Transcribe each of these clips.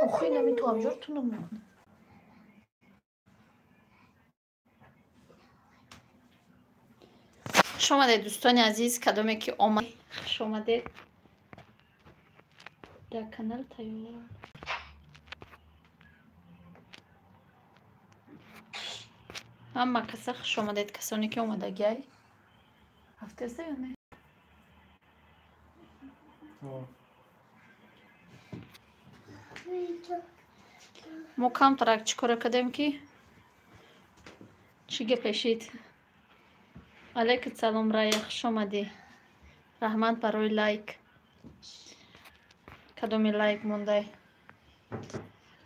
Охи нами ту амҷор тунук мекунад. Хуш омадед, дӯстони азиз, кадоме ки омад, хуш омадед дар канал тайёр. Ҳама каса хуш омадед, касоне ки омадагиай. Ҳафтаста ё не? Мо камтарак чӣ кора кардем ки чӣ гапешид. Алайкум салом, Рая, хуш омадӣ. Раҳмат барои лайк. Кадоми лайк мондай?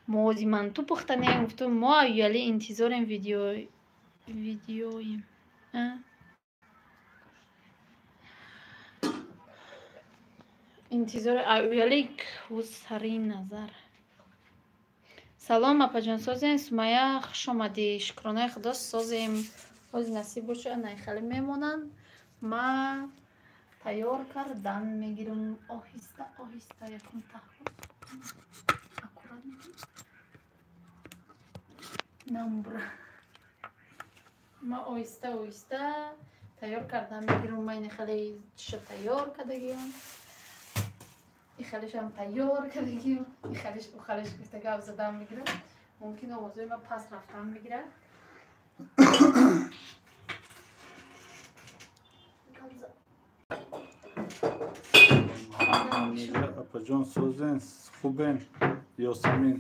Мо ози манту пухтанем, гуфтум мо аввали интизорем видеоем. Интизори аввали сари назар. Салом, апаҷон, созем? Сумая, хуш омадӣ. Шукронаи Худо, созем. Ози насиб боша, найхале мемонанд. Ма тайёр кардан мегирам оҳиста оҳиста, якум таҳру аккурат намбура. Ма оҳиста оҳиста тайёр кардан мегирам. Ма инхале чиша тайёр кардагиам, ихалешам тайёр кардагиам, ихалеш ухалеш гуфта гап задан мегирам. Мумкин овозои ма пас рафтан мегирад. Апаҷон, созен, хубен? Ёсамин,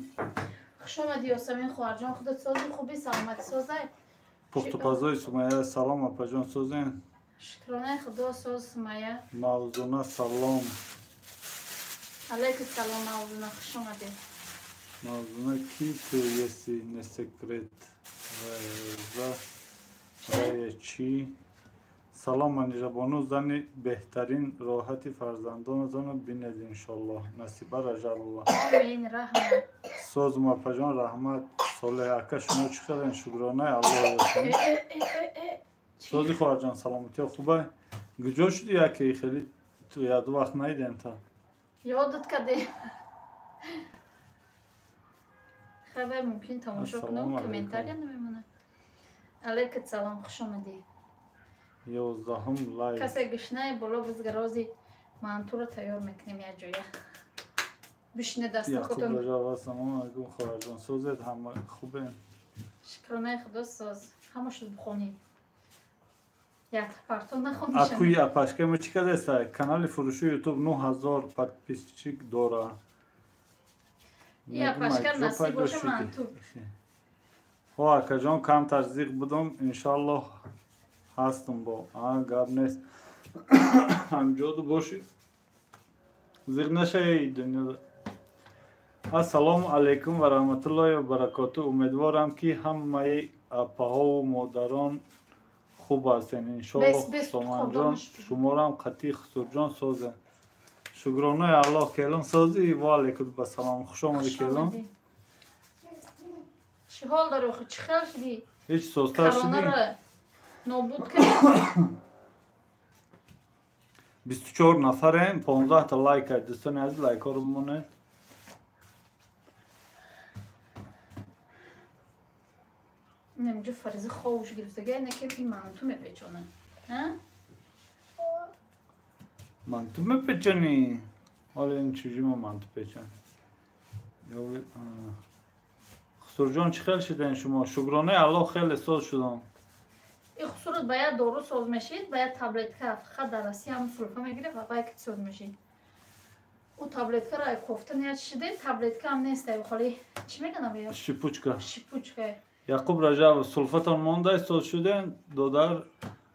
хуш омадӣ, Ёсамин хоҳарҷон. Худат сози, хуби, саломатӣ, созай? Пухтупазои Сумая, салом, апаҷон, созен? Шукронаи Худо, соз, Сумая. Мавзуна, салом. Алайкум салом, Мавзуна, хуш омадӣ. Мавзуна, ки ту, если не секрет? Рая чӣ? Салом, Манижабону, зани беҳтарин, роҳати фарзандонатонро бинед, иншоллоҳ. Насиба Раҷабова. Омин, раҳмат. Созум, апаҷон, раҳмат. Солеҳ ака, шумо чӣ хелен? Шукронаи Аллоҳ. Сози, хоҳарҷон, саломатиё хубай? Куҷо шуди яке хеле яду вақт наидем та? Ёдат кардем. Хабар мумкин тамошо кунам, комментария намемонад. Алайкум салом, хуш омадӣ. 11-ум лайк. Касе гушнаи боло бизгарози мантуро тайёр мекунем як ҷоя. Бишине дастархотон. Яқуб Раҷаб, ассалому алайкум, хоҳарҷон, созед, ҳама хубен? Шукронаи Худо, соз. Ҳама шуд бухонӣ. Як парто нахонӣ. Акуи апашка мо чӣ кардеста? Канали фурӯши Ютуб 9000 подписчик дора. И апашка насиб боша манту. Ҳо, акаҷон, камтар зиқ будам, иншаллоҳ ҳастам бо. Гап нест. Ҳамҷоду бошӣ. Зиқ нашавӣ дунёда. Ассалому алайкум ва раҳматуллоҳи ва баракоту. Умедворам, ки ҳамаи апаҳову модарон хуб ҳастен. Иншоллоҳ, Хусоманҷон, шуморам қатъи Хусурҷон созен. Шукронаи Аллоҳ, келон, созӣ? Ва алайкум басалом. Хуш омадӣ, келон. Чӣ ҳол дорӣ, чӣ хел шудӣ? Ҳеҷ, созтар шудӣ? Нобуд кардӣ. 24 нафарем, 15 та лайк. Дӯстони азиз, лайкҳоро бимонед. Инамҷо Фариза ховуш гирифтага, инакем ин манту мепечонад. Манту мепечонӣ? Ҳоли ин чизи мо манту печон. Хусурҷон, чӣ хел шуден шумо? Шукронаи Аллоҳ, хеле соз шудам. И хусурат ба як дору соз мешид, ба як таблетка. Фақат дар Россия ҳам сулфа мегирифт ва баъд соз мешид. Ӯ таблеткаро ай кофта ният шиде, таблетка ҳам нест, ай холи чӣ мегӯям ё? Шипучка. Шипучка. Яқуб Раҷабов, сулфатон мондай, соз шуден, додар?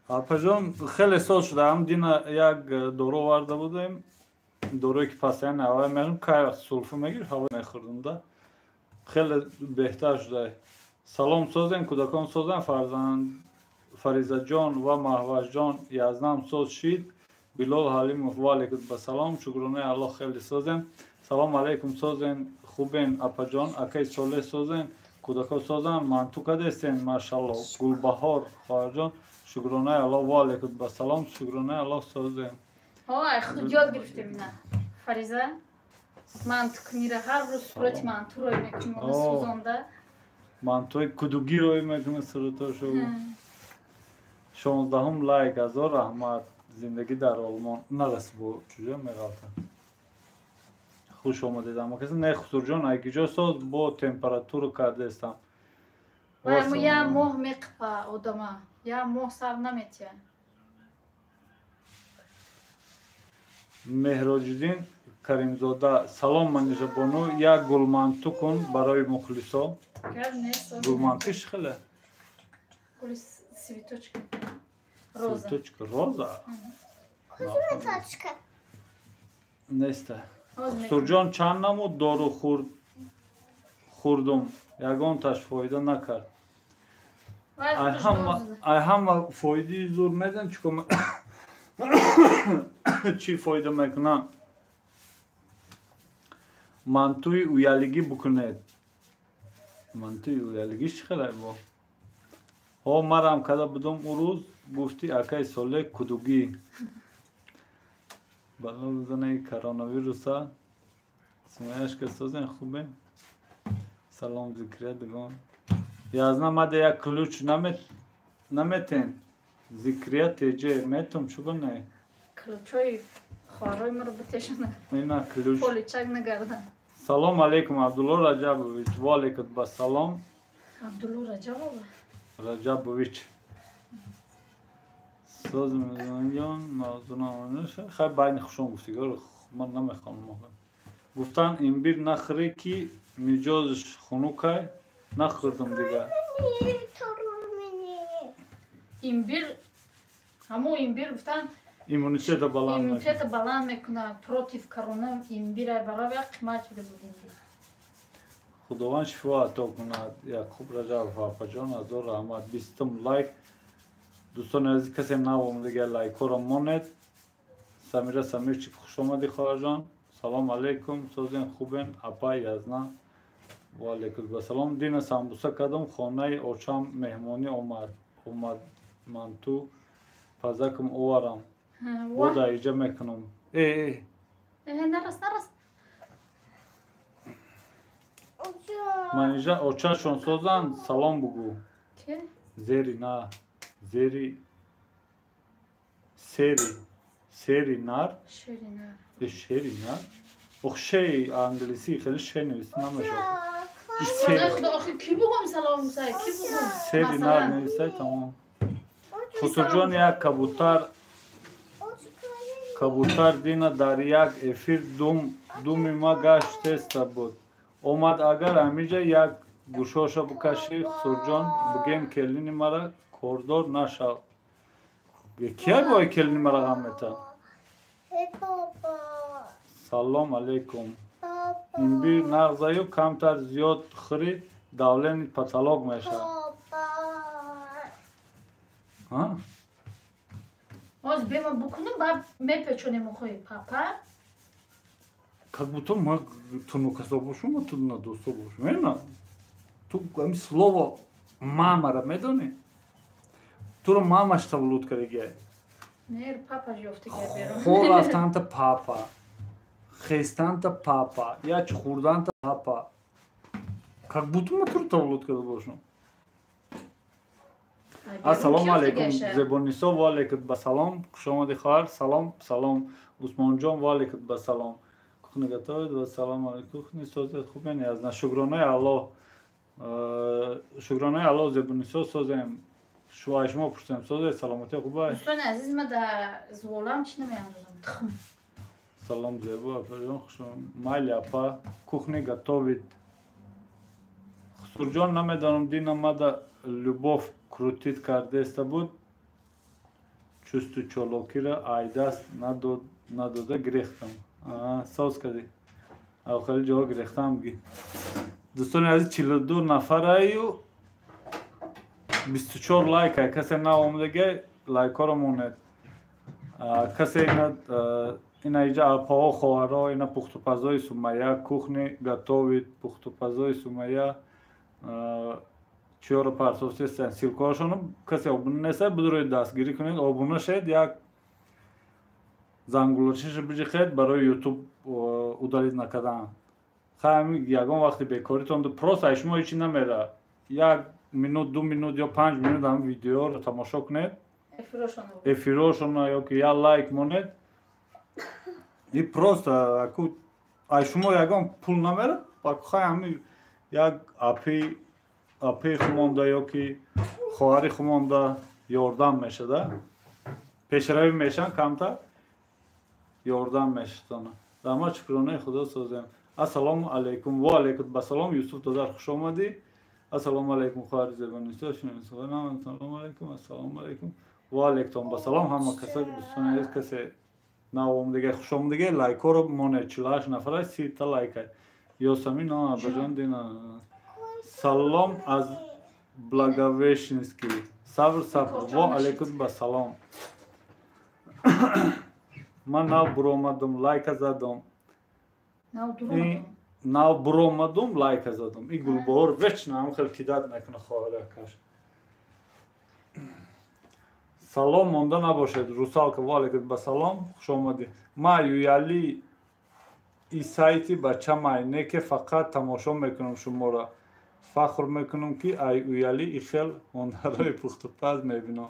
Апаҷон, хеле соз шуда. Ҳам дина як дору оварда будем, дорое ки постоянно ҳавай мехӯрдем, кай вақт сулфа мегирифт, ҳавай мехӯрдем да, хеле беҳтар шуда. Салом, созем, кӯдакон созанд, фарзанд Фаризаҷон ва Маҳвашҷон язнам соз шид. Билол Ҳалимов, ва алайкум басалом, шукронаи Аллоҳ, хеле созем. Салом алайкум, созен, хубен, апаҷон? Акаи Солеҳ, созен, кӯдако созанд, манту кадестен, машалло. Гулбаҳор хоҳарҷон, шукронаи Аллоҳ, ва алайкум басалом, шукронаи Аллоҳ, созем. Ҳо, худ ёд гирифтем ина, Фариза. Мантукунира ҳар рӯз сурати манту рой мекунем сӯзонда. Мантуи кудугӣ рой мекунад суратошо. 16-ум лайк, ҳазор раҳмат. Зиндагӣ дар Олмон нарас бо чуҷо меғалта. Хуш омадед аммо касе не Хусурҷон айкиҷо соз бо температура кардестам. Я моҳ меқпа одама, я моҳ сар наметия. Меҳроҷиддин Каримзода, салом Манижабону, як гулманту кун барои мухлисо. Гулманту чӣ хеле? Гули цветочка. Роза. Цветочка роза? Цветочка. Неста. Хусурҷон чанд намуд дору хӯрдум, ягонташ фоида накард. Ай ҳама фоидаи зур медан чӣ фоида мекунам? Мантуи уялигӣ букунед. Мантуи уялигӣ чӣ хеле бо? Ҳо марам када будум ӯ рӯз гуфти акай соле кудугӣ. Бало бизанаи коронавируса. Сумаяшка созен хубе. Салом Зикрия дигон. Язна мада як ключ наметен. Зикрия теҷе метум чуба не? Ключои хоҳарои маро битешана. Ина ключ. Поличак нагардан. Салом алейкум Абдулло Раҷабович. Ва алейкум ба салом. Абдулло Раҷабов? Раҷабович. Соз мезанам мавзуна хай байни хушон гуфтигар ман намехонам. Гуфтан имбир нахӯрӣ ки миҷозш хунукай, нахӯрдум дигар. Имбир ҳамон имбир гуфтан иммунитета баланд иммунитета баланд мекунад против корона имбир барои як қимат шуда буд имбир. Худованд шифо ато кунад. Яқуб Раҷабов апаҷон ҳазор раҳмат. 20-ум лайк. Дӯстони азиз касе нав омадагия лайкҳоро монед. Самира Самирчик хуш омадӣ хоҳарҷон. Салом алейкум, созен хубен апа Язна. Ва алейкум ассалом. Дина самбуса кардам, хонаи очам меҳмонӣ омад. Омад манту пазакам оварам. Бода иҷа мекунам. Э. Нарас, нарас. Манижа очашон созан, салом бугу. Зери на, зери сери, сери нар. Шери нар. Шери нар. Ох шей англисӣ хеле шей нависта намешавад. Охи ки бугум салом сай, ки бугум? Сери нар нависай тамом. Хусурҷон як кабутар дина дар як эфир думи ма гашт теста буд. Омад агар ҳамиҷа як гӯшоша букашӣ Хусурҷон бигем келини мара кордор нашав. Кия бой келини мара ғам мета? Салом алейкум. Имбир нағзаю камтар зиёд хӯрӣ давлени паталог мешавад. Оз бема букунум баъд мепечонем охои папа. Как будто ма ту нокасо бошум, ма ту надосо бошум. Ена? Ту ами слово мамара медонӣ? Туро мамаш тавлуд кардагиай. Не, папа ёфтагиай берун. Хор рафтанта папа, хестанта папа, яч хӯрданта папа. Как будто ма туро тавлуд карда бошум. Ассалому алейкум Зебонисо, ва алейкум ба салом. Хуш омадӣ хоҳар. Салом, салом Усмонҷон, ва алейкум ба салом. Кухня готовит, ва салом алейкум. Кухни созед хубен язна. Шукронаи Аллоҳ. Шукронаи Аллоҳ Зебонисо созем. Шуай шумо пурсем созед саломатӣ хубай. Дӯстони азиз ма дар зуолам чӣ намеандозам? Тухм. Салом Зебо, апаҷон, хуш майли апа. Кухня готовит. Хусурҷон намедонам дина мада любовь крутит кардеста буд. Чусту чолокира айдаст надода гирехтам. Соз кардӣ. Хеле ҷоҳо гирехтам ги. Дӯстони азиз 42 нафараю 24 лайк. Касе наомадагӣ лайкҳоро монед. Касе ина иҷа апаҳо, хоҳаро, ина пухтупазои Сумайя, кухни готовит, пухтупазои Сумайя чиёро партофтестанд ссылкаҳошонро касе обуна неста, бидурои дастгирӣ кунед, обуна шед, як зангулачаша биҷиқед барои ютуб Удалить накардан. Хай, ягон вақти бекоритон просто ай шумо ҳечи намера. 1 минут, 2 минут ё 5 минут ҳам видеоро тамошо кунед. Эфирошона ё ки я лайк монед. И просто аку ай шумо ягон пул намера, хай ҳами як апи хумонда ё ки хоҳари хумонда ёрдам мешада. Пешравӣ мешан камтар ёрдам мешатона. Раҳмат, шукронаи Худо созем. Ассалому алайкум. Ва алайкум басалом. Юсуф додар, хуш омадӣ. Ассалому алайкум, хоҳари зебонисо. Ассалому алайкум. Ассалому алайкум. Ва алайкум басалом. Ҳама каса дӯстони азиз, касе навомдига хуш омадига, лайкҳоро монед. 48 нафара, 30 та лайка. Ёсамин абаҷон дина. Салом аз Благовещенский. Сабр, сабр. Ва алайкум басалом. Ман нав буромадум, лайка задум. Нав буромадум, лайка задум. И Гулбаҳор вечно ҳам хел кидат мекуна хоҳаракаш. Салом монда набошед. Русалка, ва алайкум басалом, хуш омадӣ. Ма юяли и сайти бачамай, не ки фақат тамошо мекунам шуморо. Фахр мекунам ки ай уяли и хел ҳунарҳои пухтупаз мебинам.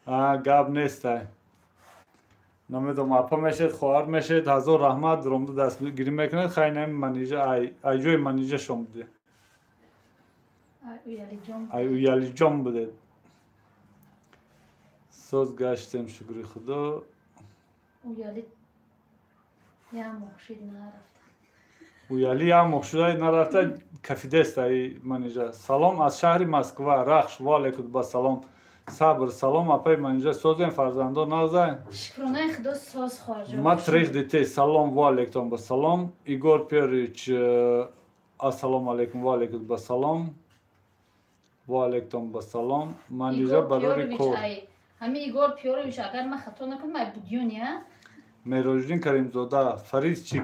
Гап нестай. Намедонам, апа мешед, хоҳар мешед, ҳазор раҳмат, ромда дастгирӣ мекунед. Хай, нами Манижа, ай ҷои Манижа шом буде. Ай уялиҷон будед. Соз гаштем, шукри Худо. Уяли як моҳ шуда нарафта, кафидест ай Манижа. Салом аз шаҳри Москва, Рахш, ва алайкум басалом. Сабр, салом апаи Манижа, созем, фарзандо нағзай? Шукронаи Худо соз, хоҳарҷон. Ма трех детей, салом, ва алайкум басалом. Игор Перич, ассалому алайкум, ва алайкум басалом. Ва алайкум басалом. Манижа барори кор. Ҳами Игор Пёрович, агар ман хато накунам, ай Будёни, а? Мероҷиддин Каримзода, Фаридчик,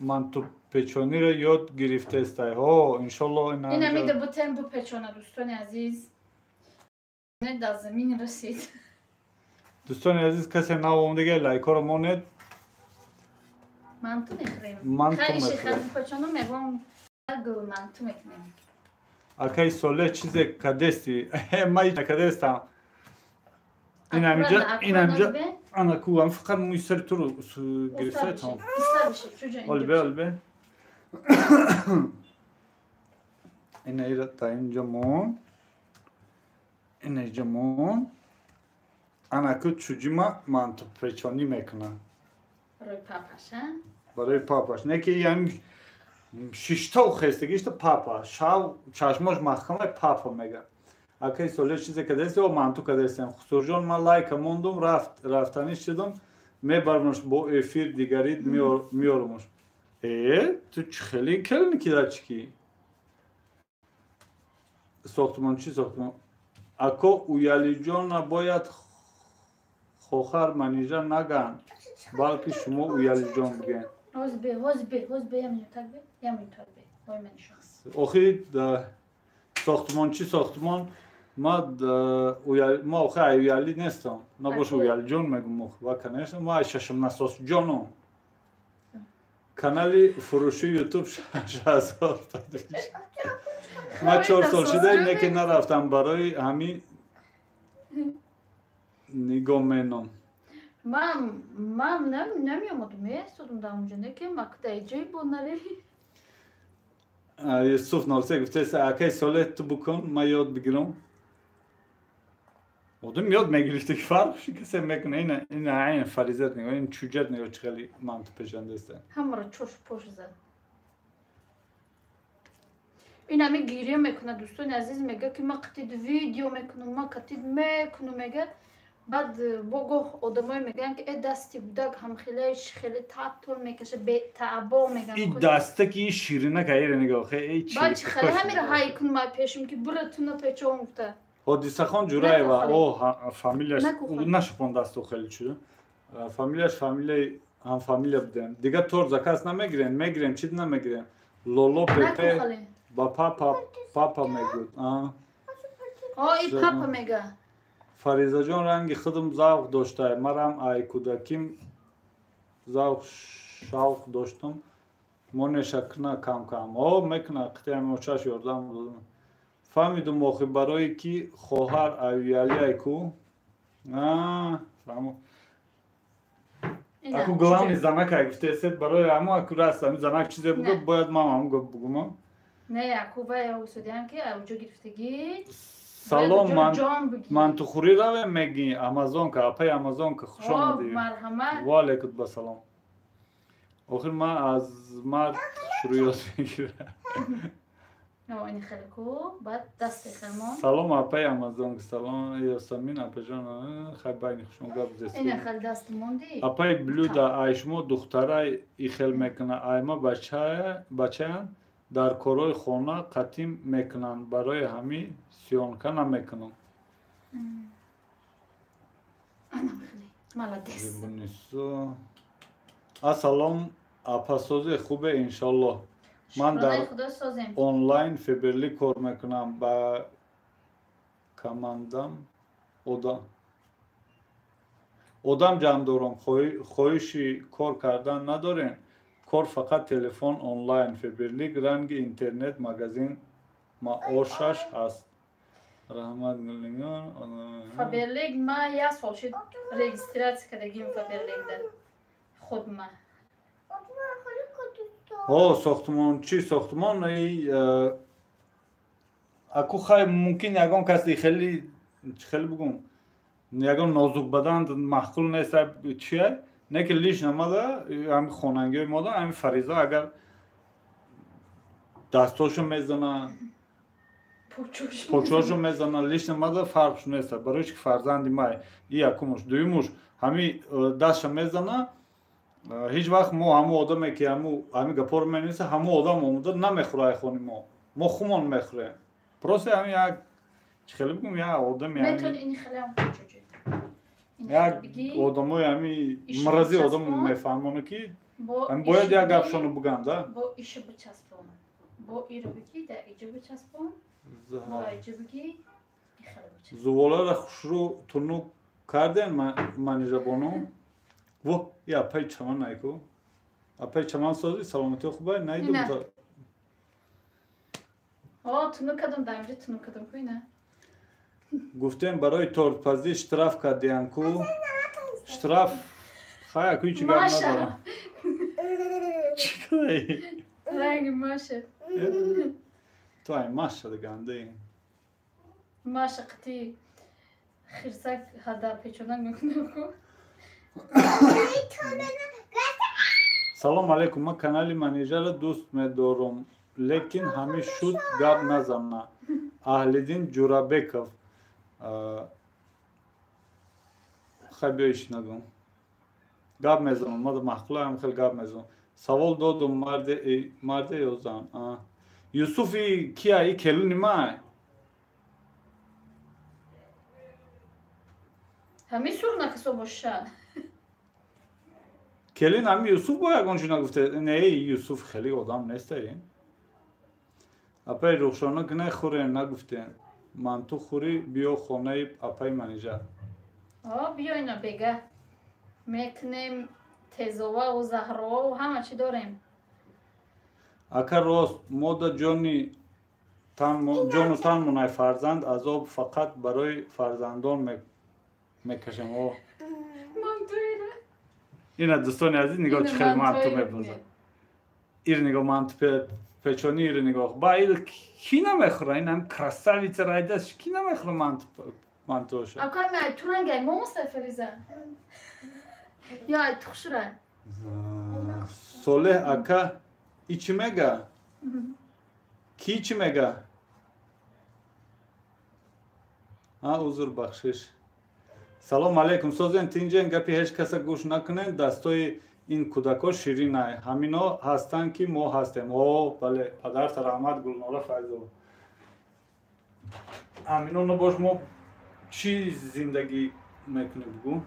мантупечониро ёд гирифтестай. Ҳо, иншолло ина. Ина мида бутем бупечона, дӯстони азиз. Дар замин расид. Дӯстони азиз, касе навомдига лайкҳоро монед. Манту мехӯрем. Манту мехӯрем. Бупечона мегӯям, гул манту мекунем. Акаи Солеҳ, чизе кадести? Ман ҳеҷ накадестам. Инамиҷа ана ку ам фақат мӯи сари туро гирифтаетам. Олбе, олбе. Ина ира та инҷа мон. Ина инҷа мон. Ана ку чуҷима мантупечонӣ мекунам. Барои папаш, а? Барои папаш. Не ки яъни шиштау хестагишта папа. Шав чашмош маҳкамай папа мега. Акаи Солеҳ, чизе кадест ё манту кадестем? Хусурҷон, ман лайка мондум, рафтанӣ шудам, мебармаш бо эфир дигарид меёрмаш. Ту чӣ хеле келни кидачки? Сохтмон чӣ сохтмон? Ако уялиҷона бояд хохар Манижа наган, балки шумо уялиҷон бигӯед. Охи сохтмон чӣ сохтмон? Ма охи ай уяли нестам. Набоша уялиҷон мегум ва конечно ма ай шашумнасосҷоном. Канали фурӯши Ютуб 6000 подписчик. Ма 4 сол шуда не ки нарафтам, барои ҳамин нигоҳ меном. Ман намеомадум, меистодум дар онҷо, не ки мактаи ҷой бо наре. Юсуф 03 гуфтааст, акаи Солеҳ, ту букун, ман ёд бигирам. Одам ёд мегирифта ки фарқ ши касе мекуна. Ина айн фаризат нигоҳ, ин чуҷат нигоҳ, чӣ хеле манту пешандаста. Ҳамаро чош пош зад. Ин ҳами гиря мекунад, дӯстони азиз, мега ки ман қатид видео мекунам, ман қатид мекунам, мега. Баъд бо гоҳ одамое мегӯянд ки э дасти будак ҳамхелаи хеле таътур мекаша, бетаъбо мегӯянд. И даста ки ширина каира нигоҳ, э чи. Баъд чӣ хеле ҳамира ҳай кун май пешум ки бура туна печон гуфта. Ҳодисахон Ҷураева, о фамилияш нашупон дасту хеле чу. Фамилияш фамилияи ҳам фамилия будем. Дига торт заказ намегирем, мегирем, чӣ намегирем. Лоло Пепе ба папа папа мегӯд. О, и папа мега. Фаризаҷон, ранги худам завқ доштай. Марам ай кӯдаким завқ шавқ доштам. Монеша кна кам-кам. О, мекна, қитиам очаш ёрдам додам. Фаҳмидум охи барое ки хоҳар авиалиай ку. Фаҳмо. Аку главный занак ай гуфтесед барои ҳамо аку раст ами занак чизе бугӯ бояд ман ҳам гап бугумам. Не, аку вай усудиам ки уҷо гирифтагӣ. Салом, мантухӯрӣ равем мегӣ Амазонка, апаи Амазонка хуш омадӣ. Марҳамат. Ва алайкум басалом. Охир ман аз мард шурӯъ ёд мегирам. Салом апаи Амазонка, салом Ёсамин апаҷон, хай байни хушон гап зест. Апаи Блюда, ай шумо духтарай ихел мекуна, айма бачаян дар корҳои хона қатим мекунанд, барои ҳамин съёмка намекунам. Ассалом апасози хубе иншоллоҳ. Ман дар онлайн Фаберлик кор мекунам, ба командам одам ҷамъ дорам. Хоҳиши кор кардан надорем? Кор фақат телефон онлайн Фаберлик ранги интернет магазин маошаш ҳаст. Раҳмат Гулнигор. Фаберлик ма як сол шуд регистрация кардагим Фаберликда. Худ ма. О, сохтмон чи сохтмон аку хай мумкин ягон каси хеле хеле бугум ягон нозук бадан маъқул нест чия не ки лиш намада ҳами хонангиҳои мода ҳами Фариза агар дастошо мезана почошо мезана лиш намада фарқш нест барои чи ки фарзанди май и якумуш дуюмуш ҳами дастша мезана ҳеҷ вақт мо ҳамо одаме ки ҳами гапоро менависа ҳамо одам омода намехӯра ай хони мо мо хумон мехӯрем просто ҳами як чи хеле бигӯм як одами як одамои ҳами мразӣ одам мефаҳмону ки бояд як гапшону буганд да бо иша бичаспон бо иро бигӣ да иҷо бичаспон бо иҷо бигӣ зуволаро хушрӯ тунук кардем манижабону во и апаи чаман айку апаи чаман созӣ саломатӣ хубай наидум о тунук кардам дар инҷо тунук кардам ку ина гуфтем барои тортпазӣ штраф кардиям ку штраф хай аку ҳеҷ гап надорам чӣ кадаи ранги маша ту ай маша гандаи маша қити хирсак ҳада печонак мекунам ку. Салом алейкум, ман канали Манижаро дӯст медорам, лекин ҳамин шуд гап назана. Аҳлиддин Ҷурабеков. Хай биё иш нагум. Гап мезанам, мада маъқулаам хел гап мезанам. Савол додум марде ё зан? Юсуфи кия и келуни май? Ҳамин сур накасо боша. Келин ҳами Юсуф бо ягон чи нагуфте? Не, Юсуф хеле одам нест ин. Апаи Рухшона ки нехӯрем нагуфтем. Манту хӯрӣ биё хонаи апаи Манижа. О, биё ина бега. Мекунем тезоваву заҳроваву ҳама чи дорем. Ака рост, мода ҷони ҷону танмонай фарзанд азоб фақат барои фарзандон мекашем. О. Ина дӯстони азиз нигоҳ чӣ хеле манту мепазад. Ир нигоҳ манту печони ир нигоҳ. Ба ир ки намехӯра? Ин ҳам красавица райдас ки намехӯра мантуоша? Ака ма ту рангай момоста Фариза. Ё ай ту хушра. Солеҳ ака и чӣ мега? Ки чӣ мега? А узр бахшиш. Салом алейкум. Созен тинҷен гапи ҳеҷ каса гӯш накунед. Дастои ин кӯдако ширинай. Ҳамино ҳастанд ки мо ҳастем. О, бале, падарта раҳмат Гулнора Файзова. Ҳамино набош мо чӣ зиндагӣ мекунем бугӯ?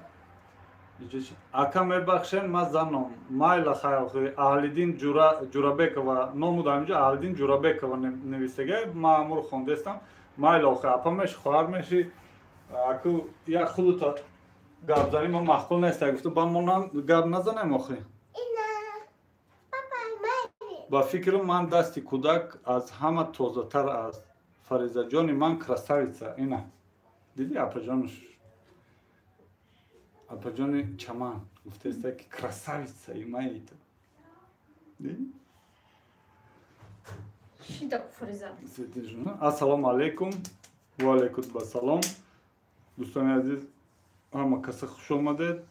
Ака мебахшен, ман заном. Майла хай охи Аҳлиддин Ҷурабекова номуд ҳаминҷо Аҳлиддин Ҷурабекова нависага. Ман амур хондестам. Майла охи апа меши, хоҳар меши. Аку як худута гап занӣ мо маъқул нест. Гуфта ба мо гап назанем охи. Ба фикри ман, дасти кӯдак аз ҳама тозатар аст. Фаризаҷони ман красавица. Ина, диди, апаҷонш, апаҷони Чаман гуфтеста, ки красавица имаита. Диди? Шида, Фариза. Ассалому алайкум. Ва алайкум ассалом. Дӯстони азиз, ҳама каса хуш омадед.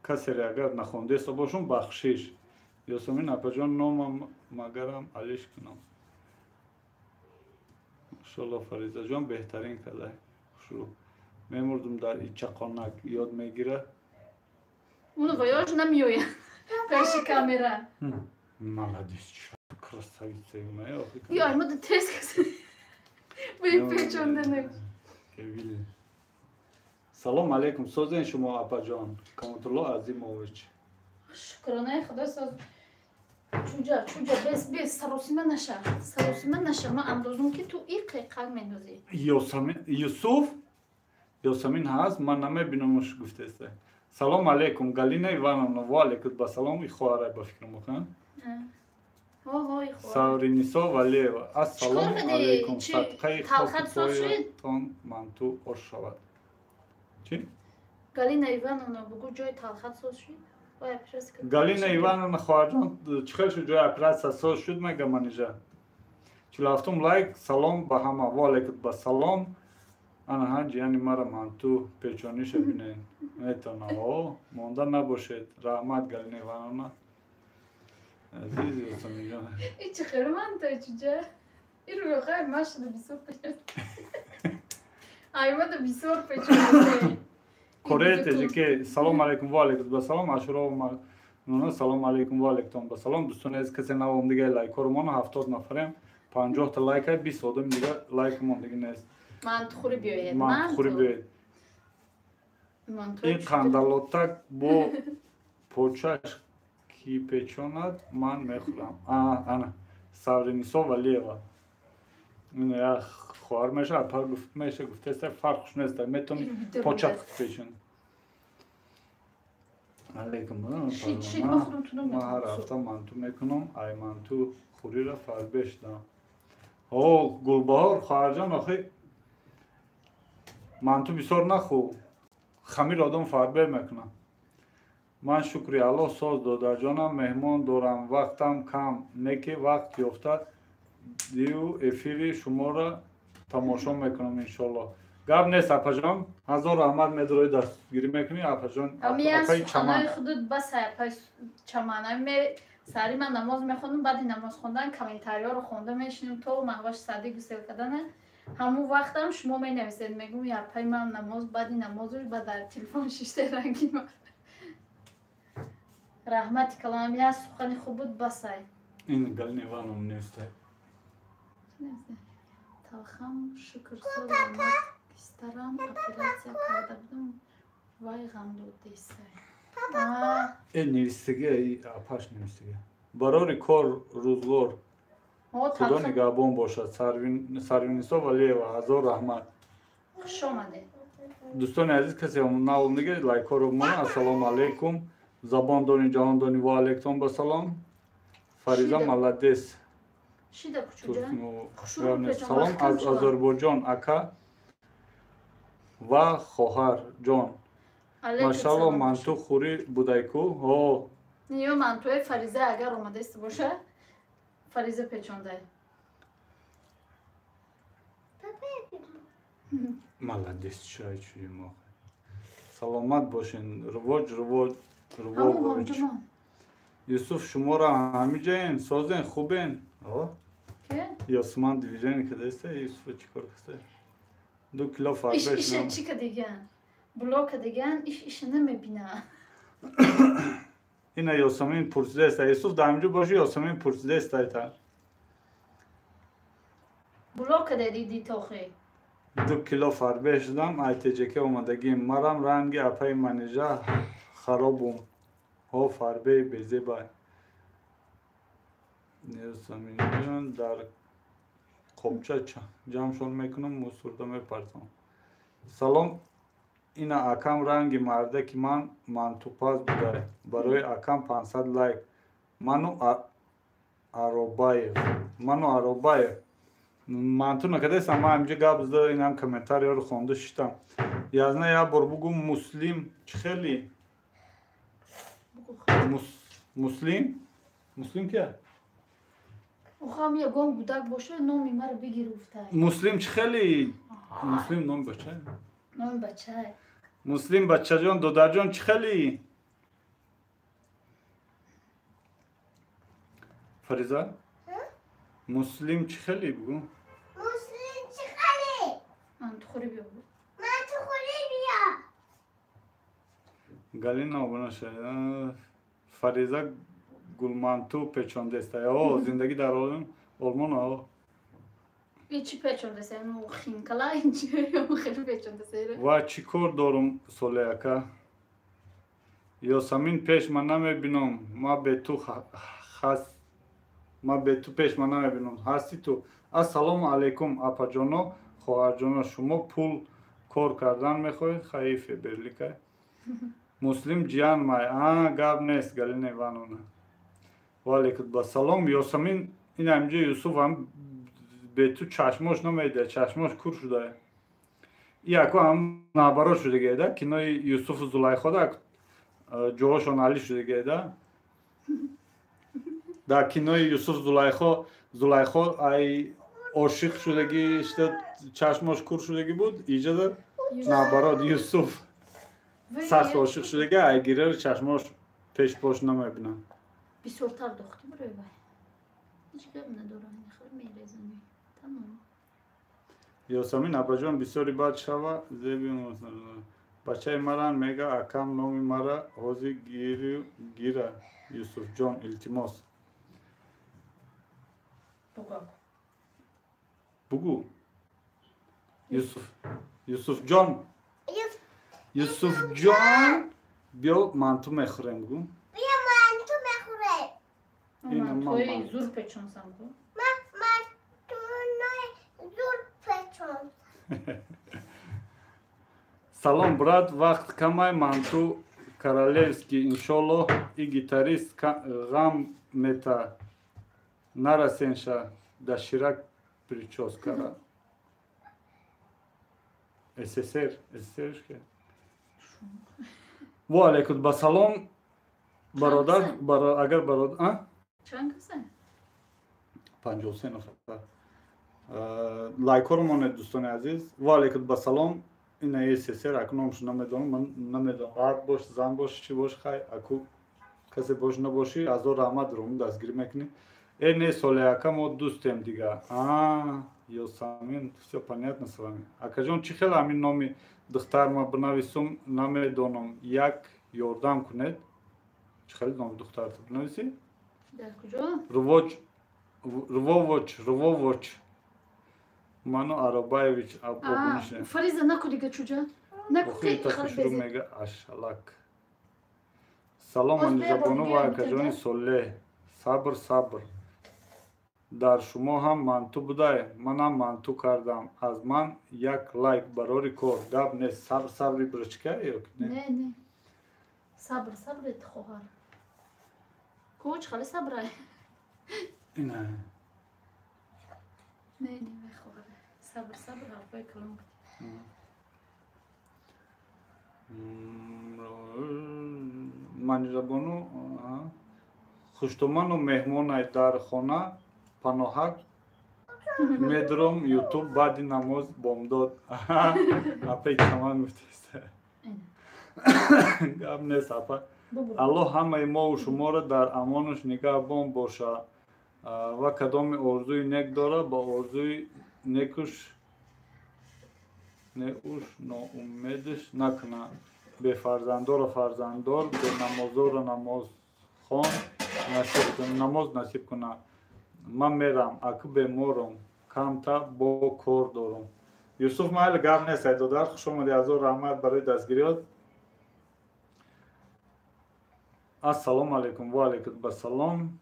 Касере агар нахондеста бошум, бахшиш. Ёсамин апаҷон, номам магарам алиш кунам. Машалло, Фаризаҷон, беҳтарин кадай, хушрӯ. Мемурдум дар ичақонак ёд мегира. Уну воёж намеояд пеши камера. Молодец, красавица. Ё, аймада тез каса. Печонданак. Салом алейкум, созен шумо, апаҷон? Каматулло Азимович. Шукронаи Худо, соз. Чуҷа, чуҷа, бес, бес, саросима наша, саросима наша. Ман андозум, ки ту иқиқак мендозӣ. Ёсамин, Юсуф, Ёсамин ҳаст, ман намебинамаш, гуфтеста. Салом алейкум, Галина Ивановна. Ва алейкум ба салом. И хоҳарай, ба фикрам, охан. Савринисо Валиева, ассалому алейкум. Садқаи хоки манту ош шавад. Чӣ? Галина Ивановна, бугу, ҷои талхат соз шуд? Галина Ивановна, хоҳарҷон, чӣ хел шуд ҷои оператсия, соз шуд, мега Манижа. 47-ум лайк. Салом ба ҳама. Ва алейкум ба салом. Ана ҳа, ҷияни мара манту печониша бинед. Метавона о монда набошед. Раҳмат, Галина Ивановна. Азиз Ёсаминҷон. Ичи хел манта, чуҷа? Иру хайр машуда бисёр печон. Аймада бисёр печон. Корея теҷике. Салом алейкум. Ва алейкум ба салом. Ашуро нуна, салом алейкум. Ва алейкум ба салом. Дӯстони азиз, касе навом дига лайкҳоро мона. 70 нафарем, 50-та лайка, 20 одам дига лайкмон дига нест. Мантухӯрӣ биёед. Мантухӯрӣ биёед. Ин қандалотак бо почаш ки печонад, ман мехӯрам. Ана, Савринисо Валиева, ин як хоҳар меша, апа гуфт меша, гуфтеста, фарқш нест, метавони почат печон. Алейкум. Ман ҳар ҳафта манту мекунам, ай манту хӯрира фарбе шудам. О, Гулбаҳор хоҳарҷон, охи манту бисёр нахӯ, хамир одам фарбе мекунам. Ман, шукри Аллоҳ, соз, додарҷонам. Меҳмон дорам, вақтам кам, не ки вақт ёфта дию эфири шуморо тамошо мекунам, иншолло. Гап нест, апаҷон, ҳазор раҳмат. Медрои дастгирӣ мекунӣ, апаҷон, апаи Чаман. Худуд бас, апаи Чаман. Сари ман намоз мехонам, баъди намоз хондан комментариёро хонда мешинем то Маҳваш сади гусел кардана. Ҳамун вақтам шумо менависед, мегӯм, апаи ман намоз, баъди намозуш ба дар телефон шишта рангин. Раҳмати калонам, як сухани хуб буд, басай. Ин Галина Ивановна нестай. Талхам, шукр, соз. Кистарам оператсия карда будам, вай ғам додесай. Э, навистага, апаш навистага. Барори кор, рӯзгор, Худо нигаҳбон бошад. Сарвинисо Валиева, ҳазор раҳмат. Хуш омадед. Дӯстони азиз, касе навом дига лайкҳоро мона. Ассалому алайкум. Забон дони, ҷаҳон дони. Ва алайкум ба салом. Фариза молодец. Салом аз Озарбойҷон, ака ва хоҳар ҷон. Машалло, манту хӯрӣ будайку? Ҳо. Ё мантуи Фариза агар омадаист боша, Фариза печондай. Молодец, чай чуи. Саломат бошен. Ривоҷ, ривоҷ, ривоҷ. Юсуф, шуморо ҳамиҷаен, созен, хубен? Ёсман движение кадаиста. Юсуфа чӣ кор каста? 2 кило фарбеш. Чӣ кадиган, блока диган, иш иша намебина. Ина Ёсамин пурсидаеста. Юсуф, дар ҳамиҷо боши, Ёсамин пурсидаеста та. Блока дадиди тохи. 2 кило фарбе шудам, айтҷк омадагим. Марам ранги апаи Манижа харобум. Ҳо, фарбеи безебай. Ёсаминҷон, дар қобча ҷамъшон мекунам, мусурда мепартам. Салом. Ина акам ранги мардаки ман мантупаз буда. Барои акам 500 лайк. Ману Аробаев, Ману Аробаев, манту накардесам. Ман ҳаминҷо гап зада, инам комментарияро хонда шиштам. Язна як бор бугу, Муслим чӣ хели? Муслим, Муслим кия? Охам ягон гудак боша, номи маро бигир гуфта. Муслим чӣ хели? Муслим номи бача? Номи бача. Муслим бачаҷон, додарҷон, чӣ хели? Фариза, Муслим чӣ хели, бугу. Муслим чӣ хели? Мантухӯрӣ биё. Мантухӯрӣ биё. Галина обунаша. Фариза гулманту печондеста. О, зиндагӣ дар Олмон. О. Чӣ печондеста? Хинкала хеле печондеста. Ва чӣ кор дорум, Солеака? Ёсамин, пеш ман намебинам, ма бе ту хас, ма бе ту пеш ман намебинам. Ҳасти ту. Ассалому алайкум, апаҷоно, хоҳарҷоно, шумо пул кор кардан мехоҳед? Хаифе берлика. Муслим ҷиян май. А, гап нест, Галина Ивановна. Ва алейкум басалом. Ёсамин, ин ҳаминҷо Юсуф ҳам бе ту чашмош намедиҳад, чашмош кур шуда. Яко ҳам наоборот шудагида, кинои Юсуфу Зулайхода ҷоҳошон али шудагида. Дар кинои Юсуф Зулайхо, Зулайхо ай ошиқ шудагӣ шуда, чашмош кур шудагӣ буд, иҷода наоборот, Юсуф сахт ошиқ шудагӣ, ай гирер чашмош пешпош намебинад. Бисёртар дохти барои вай. Ҳеҷ гап надорам, хеле мерезани. Тамом. Ёсамин абаҷон, бисёри бад шава зеби бачаи маран мега, акам номи мара ҳозир гира, Юсуфҷон, илтимос. Бугу. Юсуф, Юсуфҷон, Юсуфҷон, биё манту мехӯрем, бугу. Биё манту мехӯрем. Мантуи зур печонсам, гу. Мантуи зур печонсам. Салом, брат, вақт камай, манту королевский, иншоллоҳ. И гитарист ғам мета нарасенша доширак прическара. СССР, СССР. Ва алейкум ба салом, бародар, агар бародар. Чанд каса? 53 нафар. Лайкҳоро монед, дӯстони азиз. Ва алейкум ба салом. Ина СССР, аку номшо намедонам, ман намедонам. Мард бош, зан бош, чӣ бош, хай, аку касе бош набошӣ, азор раҳмат, ром дастгирӣ мекунӣ. Э, не, Солеака, мо дӯстем дига. А, Ёсамин, всё понятно с вами. Акаҷон, чӣ хел ҳамин номи духтар ма бинависум, намедонам. Як ёрдам кунед. Чӣ хел номи духтарто бинависӣ? Дар куҷо? Рувоч, Рвовоч, Рвовоч. Ману Аробаевич обунише. Фариза, наку дига, чуҷа. Наку. Хушрӯ мега ашалак. Салом, Анизабону ва акаҷони Солеҳ. Сабр, сабр. Дар шумо ҳам манту будай, манам манту кардам. Аз ман як лайк, барори кор. Гап нест, сабр, сабри бричка ё не? Не, не. Сабр, сабр, хоҳар. Куч хали сабрай. Ина. Не, не, вай хоҳар. Сабр, сабр, ҳарфои калон. Манижабону хуштоману меҳмонай дар хона паноҳак медром ютуб баъди намоз бомдод. Апаи каман гуфтеста. Гап нест, апа. Аллоҳ ҳамаи мову шуморо дар амонаш нигаҳбон боша ва кадоми орзуи нек дора, ба орзуи некуш неуш ноумедш накуна, бефарзандорро фарзанддор, бенамозорро намозхон намоз насиб куна. Ман мерам, аку беморам, камта бо кор дорам. Юсуф, майли, гап нест, ай додар, хуш омадӣ, азор раҳмат барои дастгириёт. Ассалому алайкум. Ва алайкум басалом.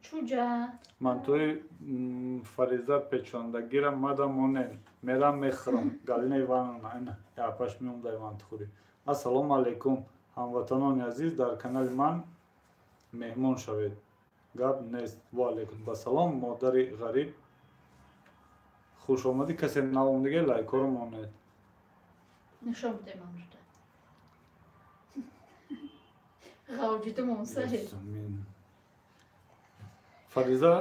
Чуҷа. Мантуи Фариза печондагира мада монен, мерам мехӯрам. Галина Ивановна, ина япаш меомдай мантухӯрӣ. Ассалому алайкум. Ҳамватанони азиз, дар канали ман меҳмон шавед. Гап нест. Ва алайкум басалом, модари ғариб. Хуш омадӣ. Касе наомадиге лайкҳоро монед. Нишон бидем амруда. Ғавҷидумон саҳед. Фариза,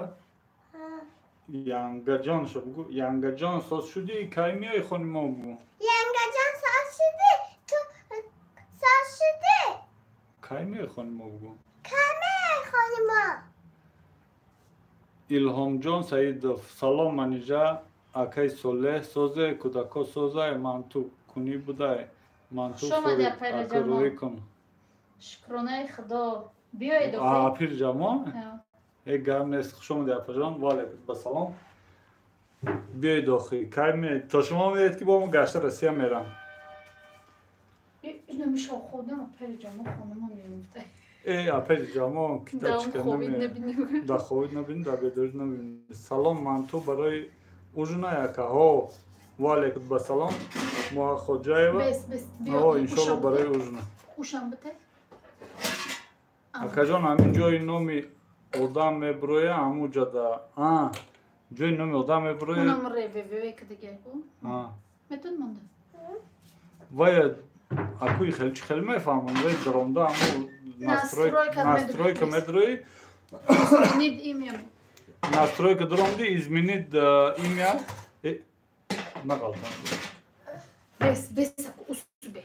янгаҷон шо бугӯ. Янгаҷон, соз шудӣ? Кай меои хони мо бугӯ? Янгаҷон, соз шудӣ? Ту соз шудӣ? Кай меои хони мо бугӯ? Кай меои хони мо? Илҳомҷон Саидов, салом Манижа, акай Солеҳ созе, кӯдако созай, манту кунӣ будай, манту рӯӣ кун. Шукронаи Худо. Биёед. Апир ҷамо? Э, гап нест, хуш омадӣ апаҷон. Ва алайкум басалом. Биёед охи. Кай меоед? То шумо медед ки бо мо гашта Россия мерам. Э, апаи ҷамо китабчика да ховид набинӣ, да бедорӣ набинӣ. Салом, манту барои ужина яка. Ҳо, ва алайкум басалом. Моҳа Хоҷаева. Ҳо, иншолло барои ужина. Акаҷон, ҳамин ҷои номи одам меброя, ҳамун ҷада. А, ҷои номи одам меброя. Унам реввк дига ку. Метон монда. Вай акуи хеле чи хеле мефаҳмам, вай даромда ҳамун настройка медрои. Изменить имя. Настройка даромди, изменить имя. Нағалтан. Бес, бес, усбе.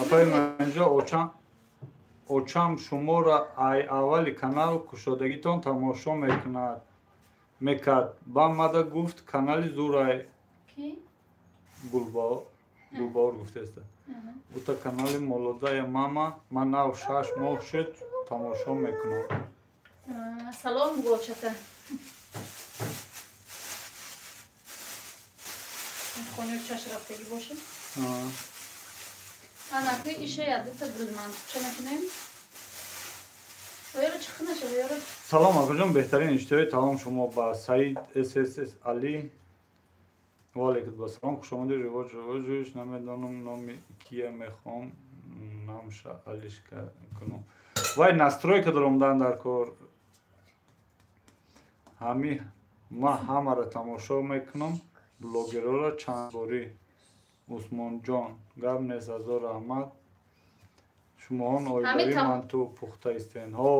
Апаи манҷа очам шуморо ай аввали канал кушодагитон тамошо мекард. Ба мада гуфт канали зурай. Гулбаор гуфтеста. Ута канали молодая мама, ман нав 6 моҳ шуд тамошо мекунам. Салом гулчата. Хони чаш рафтагӣ бошем. Анаки иша ядита гулман. Ча мекунем? Салом акаҷон, беҳтарин иштиҳои таом шумо ба Саид ССС Али. Ва алайкум ассалом, хуш омадӣ. Ривоҷ ривоҷуш намедонам номи кия мехоҳам намша алишка кунам. Вай настройка даромдан дар кор. Ҳами ма ҳамаро тамошо мекунам, блогерора чанд борӣ. Усмонҷон, гап нест, ҳазор раҳмат. Шумоҳон оилавӣ манту пухта истен. Ҳо.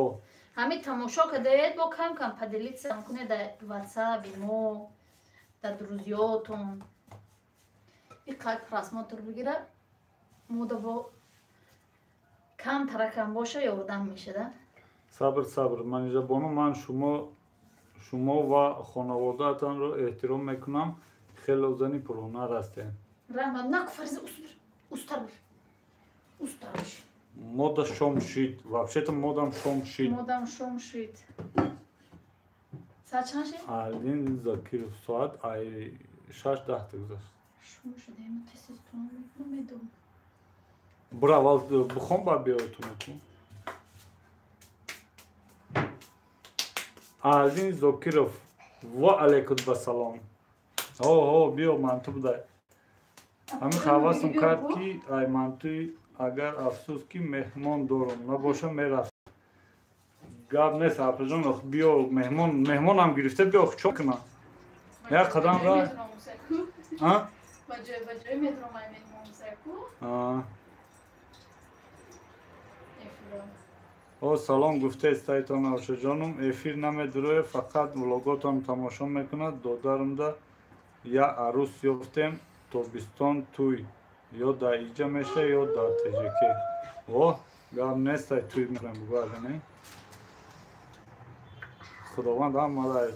Ҳами тамошо кадаед, бо кам кам поделиться кунед дар WhatsApp мо, дар друзьётон. Иқад просмотр бигира, мода бо кам таракам боша ёрдам мешада. Сабр, сабр, Манижа бону, ман шумо ва хонаводаатонро эҳтиром мекунам. Хеле зани пурҳунар ҳастед. Раҳмат. Наку Фариза, усбир. Устар бир. Устар бир. Мода шом шид. Вообще-то модам шом шид. Модам шом шид. Соат чанд шид? Алин Закиров, соат ай 6:10 гузашт. Шом шид, ма тез тун намедонам. Бура аввал бихон, баъд биё тунатун. Алин Зокиров, ва алайкум басалом. Ҳо, ҳо, биё манту будай. Ҳамин ҳавасам кард ки ай мантуи, агар афсӯс ки меҳмон дорам, набоша мерафт. Гап нест апаҷон, биё меҳмон, меҳмонам гирифта биё, чо кунам? Як қадам ра. А? Ба ҷой метавонам ай меҳмон саку. А. О, салом гуфтаест тайтон Авшаҷонум, эфир намедуроя, фақат влоготон тамошо мекунад. Додарамда я арӯс ёфтем, тобистон туй ё дар иҷа меша, ё дар ТЖК. О, гап нест, ай туй мекунем, бугӯ не? Худованд ҳамаро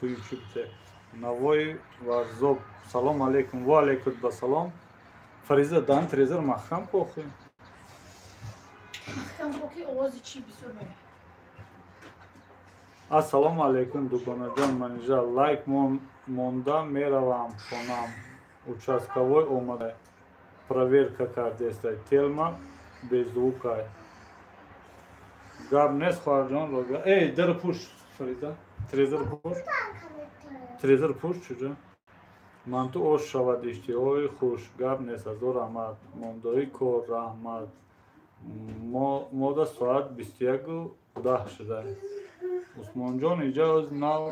туй чӯбте. Навои Варзоб, салом алейкум. Ва алейкум басалом. Фариза, дан трезор маҳкам кохи. Маҳкам кохи, овози чӣ бисёр меояд. Ассалому алейкум, дугонаҷон Манижа, лайк монда меравам хонам. Участковой омада проверка кардестай. Телма беззвукай. Гап нест, хоҳарҷон. Эй, дар пуш, Фариза. Трезор пуш. Трезор пуш чуҷа? Манту ош шавад, иштиҳои хуш. Гап нест, ҳазор раҳмат. Мондои кор, раҳмат. Мода соат 21:10 шуда. Усмонҷон, иҷа оз нав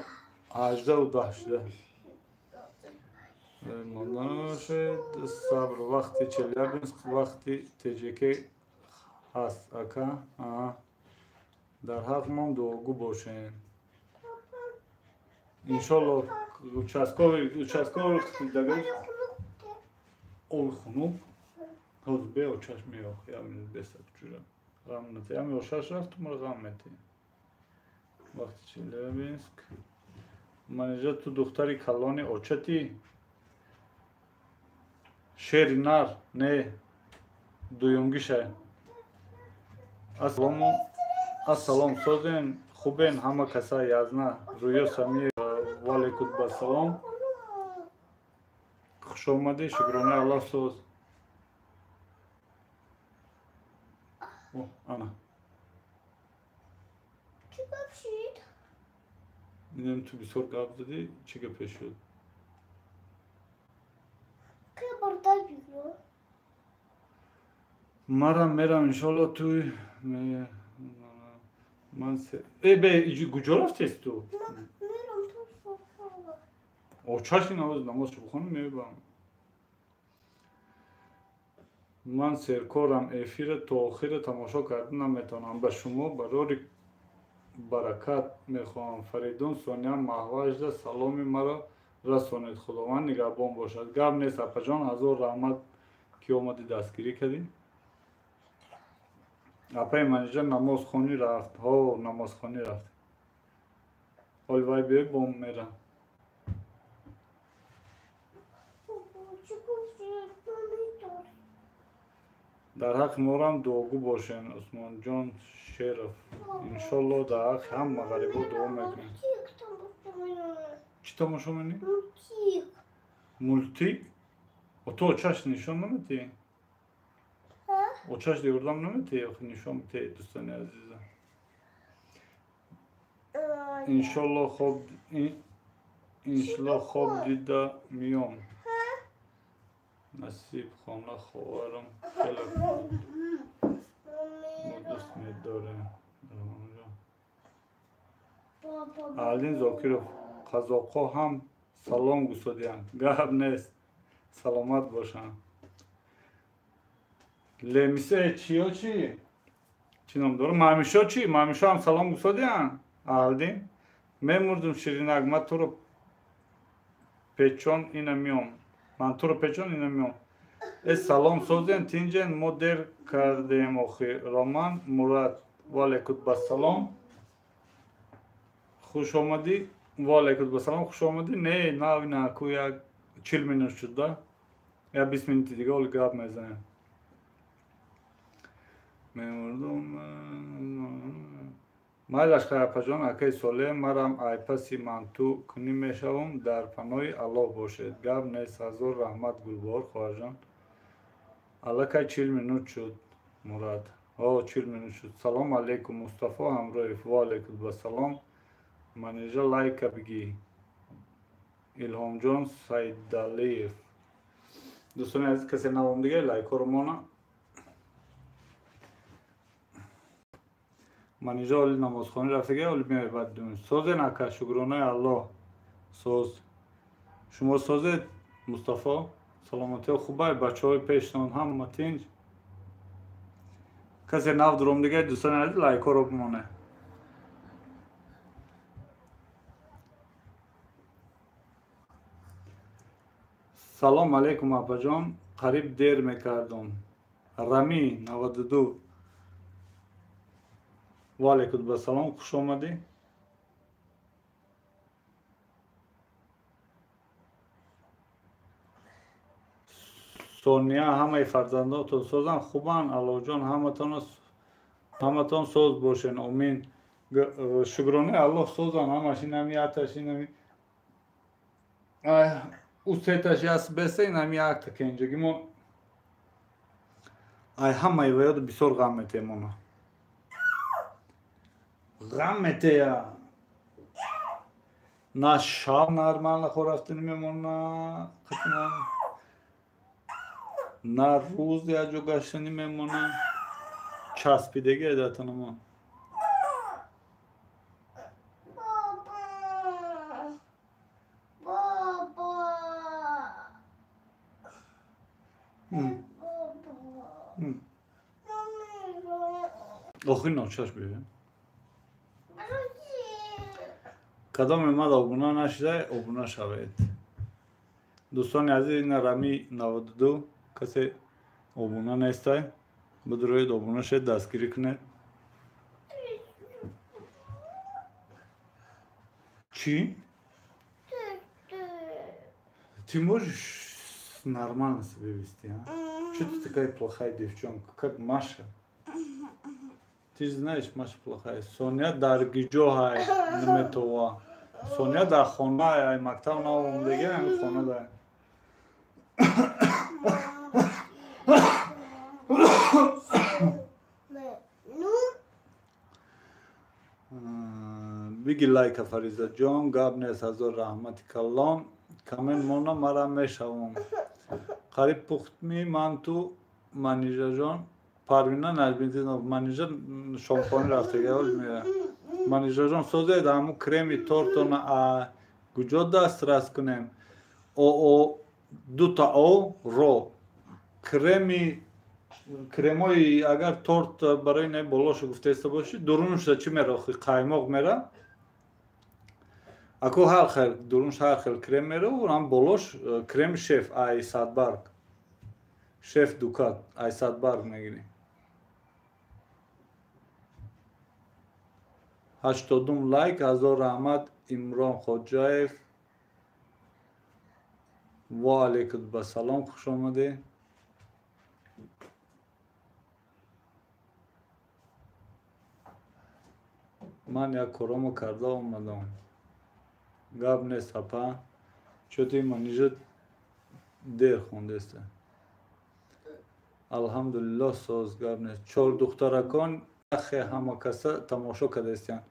18:10 шуда. Монданашед, сабр. Вақти Челябинск, вақти ТЖК ҳаст, ака. Дар ҳаққмон дуогӯ бошем. Иншолло участковый дагар оби хунук ҳозир бео чашм меох, як минут бесад чура ғам нате, ами ошаш рафту мара ғам мети. Вақти Челябинск. Манижа, ту духтари калони очати? Шери нар, не, дуюмгиша. Ассалом, созен, хубен, ҳама каса язна. Рӯё Самиева, валейкум басалом. Хуш омадӣ, шукронаи Аллоҳ, соз. Ана. Чӣ гап шуд? Инам ту бисёр гап задӣ, чӣ гапе шуд? Ки бурда бигӯ? Марам мерам, иншолло туй ман э бе куҷо рафтест ту? Мерам ту софа. Очаш ин овоз намозшо бихонам, мебам. Ман серкорам, эфира то охира тамошо карда наметавонам. Ба шумо барори баракат мехоҳам. Фаридун, Соня, Маҳважда, саломи маро расонед. Худованд нигаҳбон бошад. Гап нест, апаҷон, ҳазор раҳмат, ки омадӣ, дастгирӣ кардӣ. Апаи Манижа намозхонӣ рафт. Ҳо, намозхонӣ рафт. Ҳоли вай биёй, бом мерам. Дар ҳаққи морам дуогӯ бошен. Усмонҷон Шеров, иншолло дар ҳаққи ҳама ғарибо дуо мекунем. Чӣ тамошо менӣ? Мультик? Ту очаш нишон наметиҳӣ? Очаш ёрдам наметиҳӣ? Охи нишон метиҳӣ, дӯстони азиза. Иншолло хоб, иншолло хоб дида миём. Насиб хона ховарам хеле мо дӯст медорем. Алдин Зокиров, қазоқҳо ҳам салом гусодиянд. Гап нест, саломат бошанд. Лемисе чиё чӣ? Чӣ ном дорам? Мамишо чӣ? Мамишо ҳам салом гусодиянд? Алдин, мемурдум ширинак, ман туро печон ина миём. Ман туро печон ина миём. Э салом созен, тинҷен, мо дер кардем охи. Роман Мурад, ваалайкум басалом. Хуш омадӣ. Ваалайкум басалом, хуш омадӣ. Не, нав на, ку як 40 минут шуд, да? Я 20 минути дига оли гап мезанем. Мемурдум. Майлаш хай апаҷон, акаи Солеҳ, марам айпаси манту кунӣ мешавам, дар паноҳи Аллоҳ бошед. Гап нест, ҳазор раҳмат, Гулбоҳор хоҳарҷон. Аллакай 40 минут шуд, Мурад. О, 40 минут шуд. Салом алейкум, Мустафо Ҳамроев. Ва алейкум басалом. Манижа, лайка бигӣ. Илҳомҷон Саидалиев. Дӯстони азиз, касе навом дига лайкҳоро мона. Манижа оли намозхонӣ рафтага, оли меояд баъд дум. Созен ака, шукронаи Аллоҳ. Соз. Шумо созед, Мустафо? Саломатиҳо хубай, бачаҳои пештон ҳама тинҷ. Касе нав дуром дига, дӯстони азиз, лайкҳоро бимонед. Салом алейкум, апаҷон, қариб дер мекардум. Рами 92. Ва алейкум басалом, хуш омадӣ. Сония, ҳамаи фарзандотон созанд, хубанд. Аллоҳҷон, ҳаматон соз бошен, омин. Шукронаи Аллоҳ, созанд ҳамаш. Инами яташ, инами ӯ сеташ яс беса, инами якта кенҷагимон. Ай ҳамаи ваёд бисёр ғам метемона. Ғам метея. На шаб нормально хоб рафтанӣ мемона, қатъан на рӯз як ҷо гаштанӣ мемона. Часпидагӣ датанамо. Охир ночаш бибин. Кадоме мад обуна нашида, обуна шавед. Дӯстони азиз, ина рами 92 касе обуна нестай, бидуроед обуна шед, дастгирӣ кунед. Чӣ? Ты можешь нормально себя вести, а? Чё ты такая плохая девчонка, как Маша? Ты же знаешь, Маша плохая. Соня дар гиҷо ҳай наметова. Соня дар хона ай, мактаб наомадагӣ, ҳами хона дар. Биги лайка Фаризаҷон, гап нест, ҳазор раҳмати калон. Камен мона мара мешавам. Қариб пухтми ман ту Манижаҷон. Парвина Наҷмиддинов, Манижа шомхонӣ рафтага, ҳоз меояд. Манижаҷон, созед ҳамун креми тортона куҷо дастрас кунем? О дута о ро. Креми кремои агар торт барои не болошо гуфтаиста бошӣ, дурунашда чӣ мера охи? Қаймоқ мера? Ако ҳар хел дурунаш ҳар хел крем мера, ам болош креми шеф ай садбарг. Шеф дукат ай садбарг мегирӣ. 82 лайк, ҳазор раҳмат Имрон Хоҷаев. Ва алейкум басалом, хуш омадед. Ман як коромо карда омадам. Гап нест, апа. Чо ти Манижа дер хондеста. Алҳамдулиллоҳ, соз, гап нест. Чор духтаракон ахе ҳама каса тамошо кардаистиянд.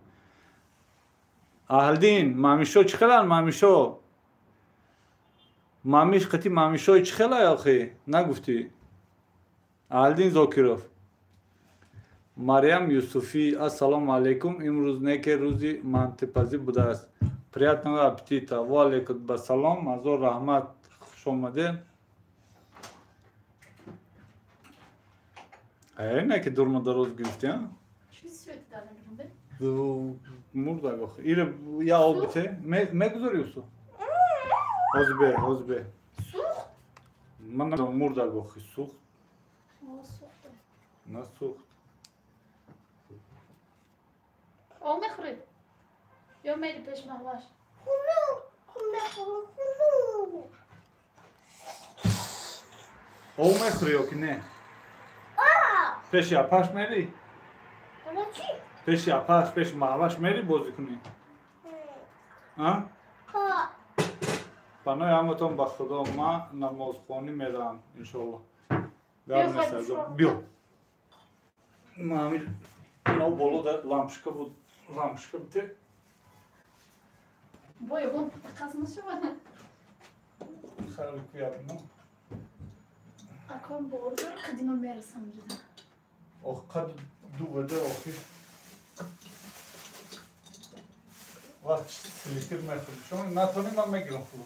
Аҳлдин, мамишо чӣ хеланд? Мамишо? Мамиш қати мамишои чӣ хелай охи? Нагуфтӣ? Аҳлдин Зокиров. Марьям Юсуфӣ, ассалому алайкум. Имрӯз неке рӯзи мантипазӣ будааст. Приятного аппетита. Ва алейкум басалом. Ҳазор раҳмат, хуш омадед. Не ки дурма дароз гирифтӣ, а? Мурдаг охи. Ире я об бите. Мегузорӣ усу? Ҳози бе, ҳози бе. Сӯхт? Ман намедонам, мурдаг охи сӯхт. На сӯхт. Об мехӯрӣ? Ё мери пеш маҳваш? Об мехӯрӣ ё ки не? Пеши апаш мери? Пеши апаш, пеши маҳваш мери бозӣ кунӣ? Панои ҳаматон ба Худо, ман намозхонӣ меравам, иншоалло. Гап нест, биё. Ман ҳамин боло дар лампочка буд, лампочка бите. Бой, он қаз нашавад. Хайр, куяб, ну. Акон бордор қадима мерасам ҷида. Ох, қад ду баде охир. Вақт слитир мехӯрд. Шумо натонӣ, ман мегирам худо.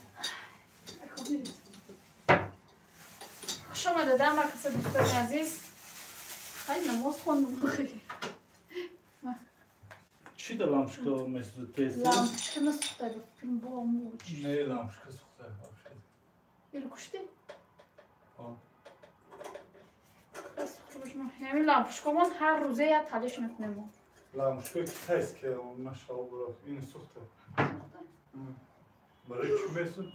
Хуш омадед, ҳама каса дӯстони азиз. Хай намоз хондум. Чӣ да лампочка месӯзад тез? Лампочка насӯхта, филм бо муч. Не, лампочка сӯхта. Иро куштӣ? Ҳамин лампочкамон ҳар рӯзе як талиш мекунем. Лампочка китайская, машалло, ин сӯхта. Барои чӣ месӯзад?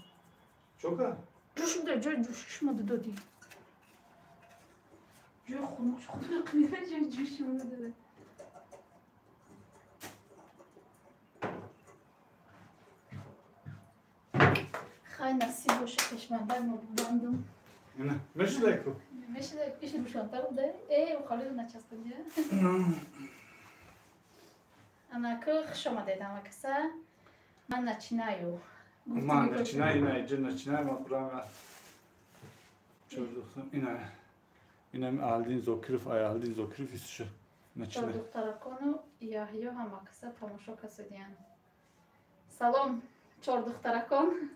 Чока? Ҷӯш меда, ҷои ҷӯшишма додӣ. Ҷои хунук хунук меда, ҷои ҷӯшима додӣ. Хай насиб боша, пешмандар мо бандум. Мешидаку? Мешидаку, иш рӯшантар буда. Э, ухалиду начаспондия. Анаку, хуш омадед ҳама каса. Ман начинаю. Ман начинаю, ина иҷа начинаю, ман прямо чордухтар ина инам Алдин Зокиров, ай Алдин Зокиров исша. Начинаю. Чордухтаракону Яҳё ҳамакаса тамошо касидиян. Салом, чордухтаракон.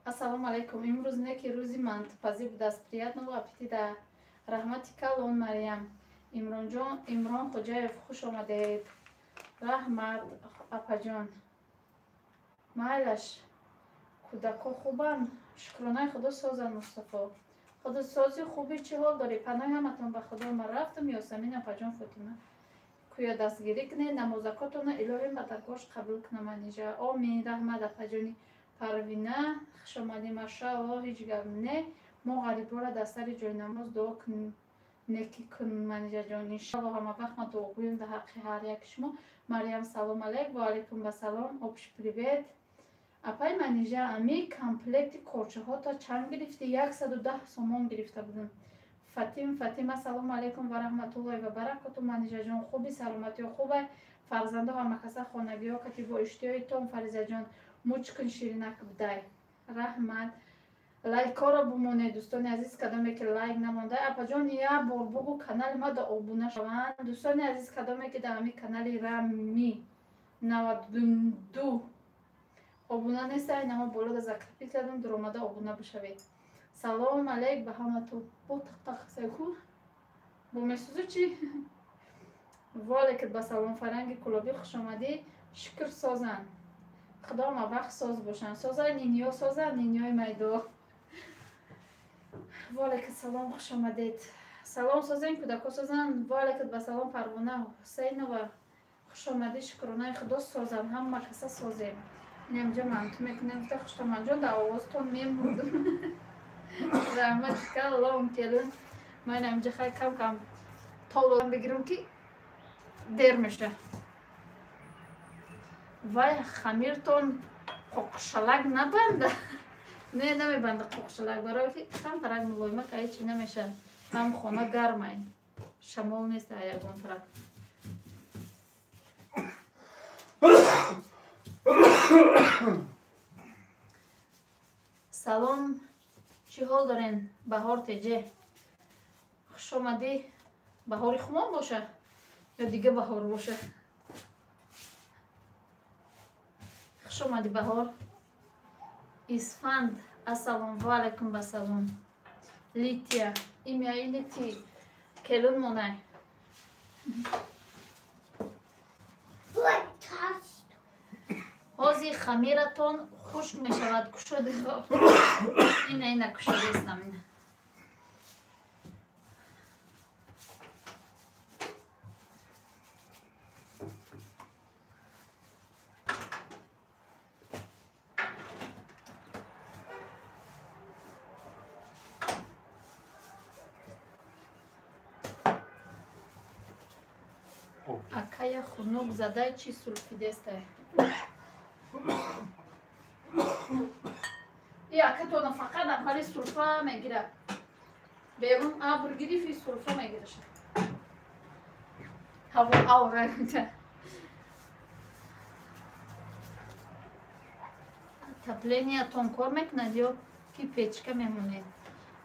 Ассалому алайкум. Имрӯз не ки рӯзи мантупазӣ будааст. Приятного аппетита. Раҳмати калон, Марьям. Имронҷон, Имрон Хоҷаев, хуш омадед. Раҳмат, апаҷон. Майлаш, кӯдако хубанд? Шукронаи Худо созанд, Мустафо. Худо сози хуби чӣ ҳол дорӣ? Паноҳи ҳаматон ба Худо. Ман рафтам, Ёсамин апаҷон Фотима. Кӯя дастгирӣ кунед, намозакотона илоҳим ба даргоҳаш қабул кунад Манижа. Омин. Раҳмат, апаҷони Парвина. Хуш омадӣ, машааллоҳ, ҳеҷ гап не. Мо ғарибора дар сари ҷойнамоз дуо некӣ кун, Манижаҷон. Иншаллоҳ ҳама вақт ма дуогӯем дар ҳаққи ҳар яки шумо. Марьям, салом алейк. Ва алайкум басалом. Общ привет. Апай Манижа, ами комплекти корчаҳото чанд гирифтӣ? 110 сомон гирифта будам. Фатим, Фатима, салому алайкум ва раҳматуллоҳи ва баракоту. Манижаҷон, хуби, саломатиё хубай, фарзандо ҳамакаса хонагиҳо кати бо иштиҳои том. Фаризаҷон, муч кун ширинак будай. Раҳмат. Лайкҳоро бумонед, дӯстони азиз, кадоме ки лайк намонда. Апаҷон, як бор бугу канали ма да обуна шаванд. Дӯстони азиз, кадоме ки дар ҳамин канали Рами 92 обуна нестай, намо боло да закрепить кардам, дуромада обуна бишавед. Салом алейк ба ҳаматон. Бо тақ-тақ сайку? Бо месӯзу чӣ? Ваалайкум ба салом, Фаранги Кулобӣ, хуш омадӣ. Шукр созанд. Худо ҳама вақт соз бошанд. Созай ниниё, созанд ниниёи майдо. Ваалайкум салом, хуш омадед. Салом созем, кӯдако созанд. Ваалайкум ба салом, Парвона Ҳусейнова, хуш омадӣ. Шукронаи Худо созанд, ҳама каса созем. Инамҷа манту мекунем, гуфта хуштоманҷон, дар овозтон мемурдум. Раҳмат калом келин. Ман инамҷа хай кам кам тоб бигирам ки дер меша. Вай хамиртон қоқшалак набанда? Не, намебанда қоқшалак, барои ки камтарак мулоима ка ҳечи намеша. Ҳам хона гармай. Шамол нест ягон тараф. Салом, чӣ ҳол дорен? Баҳор теҷе. Хуш омадӣ. Баҳори хумон боша ё дига баҳор боша? Хуш омадӣ, Баҳор. Исфанд, ассалому алайкум ба салом. Лития, имя Лити, келун монай. Ҳозир хамиратон хушк мешавад, кушоди. Ина, ина кушодестам ина. Акая хунук задай, чӣ сулфидестай? И акатона фақат аввали сулфа мегирад. Берун абр гирифт, и сулфа мегираша. Ҳаво авра. Отоплениятон кор мекунад ё ки печка мемонед?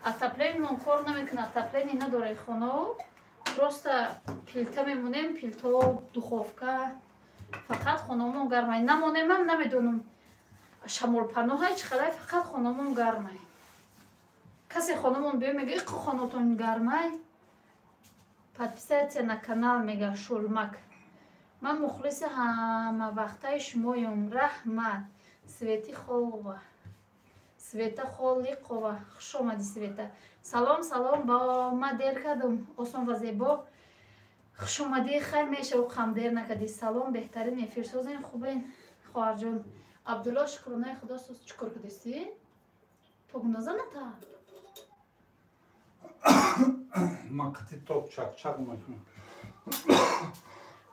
Отоплениямон кор намекунад, отопление надорад хонао. Просто плита мемонем, плито, духовка. Фақат хонамон гармай. Намонемам, намедонам. Шамолпаноҳай чӣ қалай, фақат хонамон гармай. Касе хонамон биё мега, иқ хонатон гармай. Подписаться на канал мега Шулмак. Ман мухлиси ҳамавақтаи шумоём. Раҳмат. Свети Холова. Света Холиқова. Хуш омадӣ, Света. Салом, салом, ба ма дер кардам. Осон ва зебо. Хуш омадӣ, хайр мешаву қам дер накардӣ. Салом, беҳтарин эфир созем, хубен, хоҳарҷон. Абдулло, шукронаи Худо соз. Чӣ кор кардисӣ? Ток назаната? Ман қити ток чак-чак мекунам.